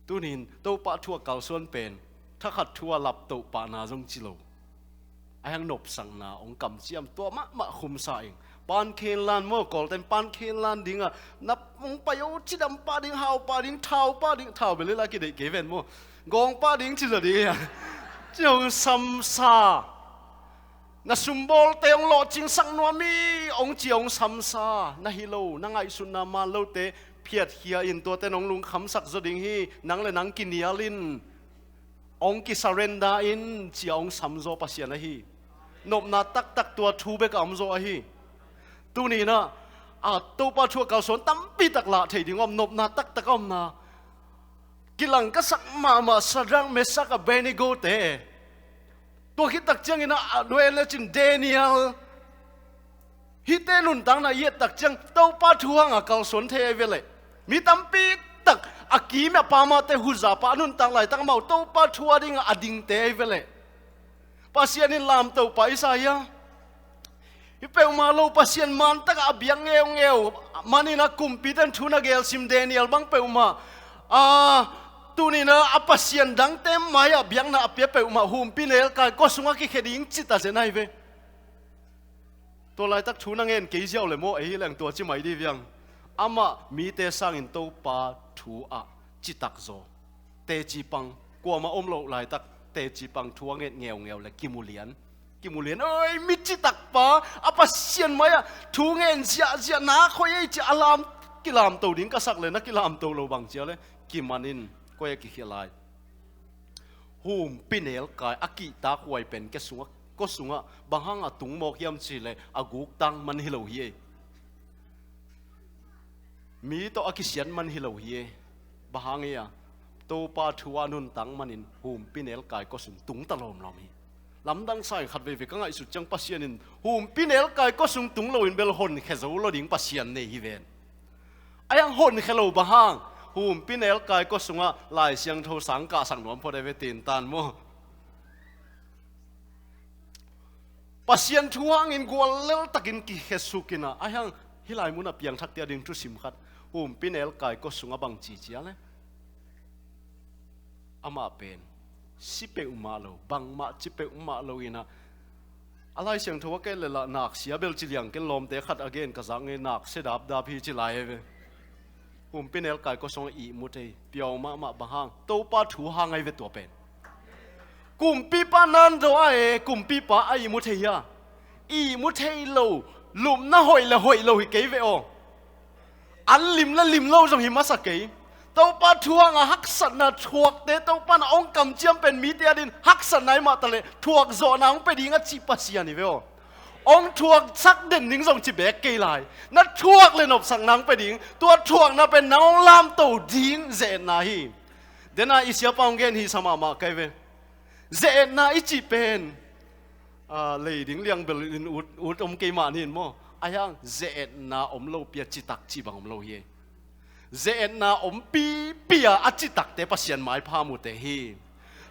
Tuni-in Topa thu a kalsuan pen thakhat thu a laptoh pahna zong ci lo. A hiang nopsakna hong kamciam tua mahmah khumsa ing. Pankhenlan maw, Kawlte'n pankhenlan dingah na hong pai o, cidam pah ding, hau pah ding, thau pah ding, thau bel hi la kideih kei ven maw. Gawng pah ding ci zaw ding hi a. Ci hong samsa. Na sumbawlte hong lawhcingsak nuam hi, hong ci a hong samsa na hi lo, na ngaihsutna man lote phiatkhia in, tuate nong lungkhamsak zaw ding hi. Nang le nang kinial in, hong kisurrender in, ci a hong samzaw Pasian ahi. Nopna taktak tua thu bek a omzaw ahi. Tuni-in ah, a, Topa thu a kalsuan tampi tak lah thei ding om, nopna taktak a omna. Kilang ka sak mahmah Shadrach, Meshach, Abednego te. Tua khit tak ciangin ah, a, Daniel le cin Daniel. Hihte nuntakna i et tak ciang Topa thu hang a kalsuan thei ahi ve leh. Mi tampi tak a kim a pamate huzapa a nuntak laitak mah uh Topa thu a ding a dingte ahi ve leh. Pasian in lamto pa Isaiah. Hi peuhmah lo Pasian man tak a biak ngeungeu manin a kumpite in thu na gelsim Daniel bang peuhmah. A, tuni-in ah a pasian dangte mai-ah biakna a pia peuhmah humpinelkai kua sungah kikhia ding cita zen ahi ve. Tua laitak thu na ngen kei ziau le maw, ei hi leng tua ci mai di viang. Amah mite sangin Topa thu ah citak zaw. Teci pang, kuamah om loh laitak teci pang thu a nget ngeungeu le kimu lian. Kimu lian, oi, mi citak pa, a Pasian mai-ah thu ngen ziahziah nak hoih ei ci a lam, kilamto ding ka sak le na kilamto lo bang cia le kiman in koi a kikhia lai. Humpinelkai a kihtak huai pen ke sungah, kua sungah bang hang a tung mawk hiam cih leh a guk tang man hi lo hi ei. Mi tawh a kisian man hi lo hi ei. Bang hang ei a, Topa thu a nuntak manin humpinelkai kua sung tung ta lawmlawm hi. Lamdang sa in khat veivei ka ngaihsut ciang Pasian in humpinelkai kua sung tung loin bel honkhia zo lo ding Pasian nei hi ven. Ahi hang honkhia lo bang hang, humpinelkai kua sungah Lai Siangtho sang kahsak nuam phot e ve, tin tan maw. Pasian thu hangin guallel takin kikhia suk in ah, ahi hang hih lai munah piangthakte a ding thusim khat, humpinelkai kua sungah bang ci cia le. Amah pen si peuhmah lo, bangmah ci peuhmah lo in ah, a Lai Siangtho a kei le lah nak sia bel ci liang ken, lawmte khat a gen ka zak ngei, nak sia dapdap hi ci lai e ve. Humpinelkai kua sungah ihmu thei, piau mahmah bang hang, Topa thu hang ahi ve tua pen. Kumpipa nandaw a e, kumpipa a ihmu thei hia? Ihmu thei lo, lupna hoih le hoih lo hi kei ve aw. An lim le lim lo zong hi masa kei. Topa thu hang a haksatna thuakte, Topa na hong kamciam pen mite a din haksatna hi mah ta le, thuak zawhna hong pia ding a cih Pasian hi ve aw. Hong thuaksak den ding zong ci bek kei lai. Na thuak le nopsakna hong pia ding, tua thuakna pen nang hong lamto ding ze-etna hi. Dena i siapa hong gen hi sa mahmah kei ve. Ze-etna i cih pen, a, lei ding liangbel in ut, ut om kei mah ni in maw. Ahi hang ze-etna om lo pi a citak cih bang om lo hi. Ze-etna om pipi a a citakte Pasian maipha mute hi.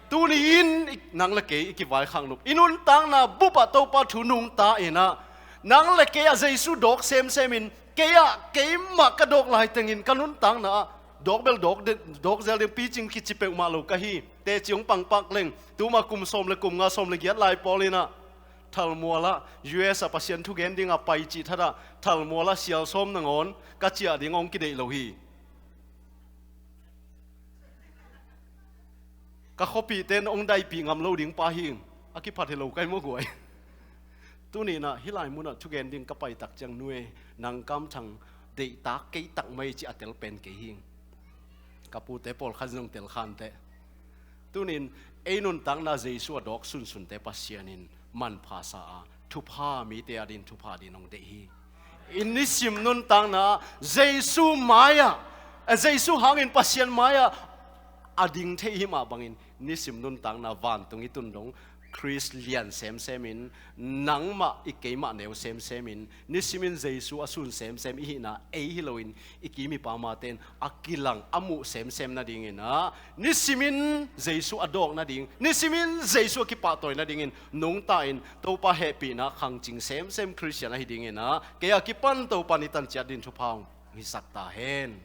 Tuni-in i, nang le kei i kivaikhak nop, i nuntakna bup ah Topa thu nungta in ah, nang le kei ah Jesu dawk semsem in, kei ah keimah ka dawk laitengin ka nuntakna ah dawk bel dawk de, dawk zel ding, picing kici peuhmah lo ka hi. Teci hong pangpak leng, tuma kum sawm le kum nga, sawm le giat lai pawl in ah, Thalmual ah, U S ah Pasian thugen ding a pai cih that ah, Thalmual ah sial sawm nangawn ka ciah ding hong kideih lo hi. Ka khuapihte in hong daipih ngam lo ding pa hi. A kiphat hi lo kai maw guai. Tuni in ah hih lai munah thugen ding ka pai tak ciang, nue, nang kamthang deihtak kei tak mai cih a tel pen kei hi. Ka pute pawlkhat in zong tel kha inteh. Tuni in ei nuntakna Jesu a dawk sunsunte Pasian in manpha sa a, thupha, mite a din thupha din hong deih hi. I nisim nuntakna Jesu mai-ah, eh, Jesu hangin Pasian mai-ah a ding thei hi mah bangin, nisim nuntakna vantung i tun dong Khrist lian semsem in, nangmah i keimah neu semsem in, nisimin Jesu a sun semsem i hihna ei hi loin, i kim i pamate in a kilang a muh semsem nadingin ah, nisimin Jesu a dawk nading, nisimin Jesu a kipahtawi nadingin nungta in, Topa hehpihna khangcing semsem Khristian ahi dingin ah, kei a kipan Topa in i tan ciat din thupha hong hisak ta hen.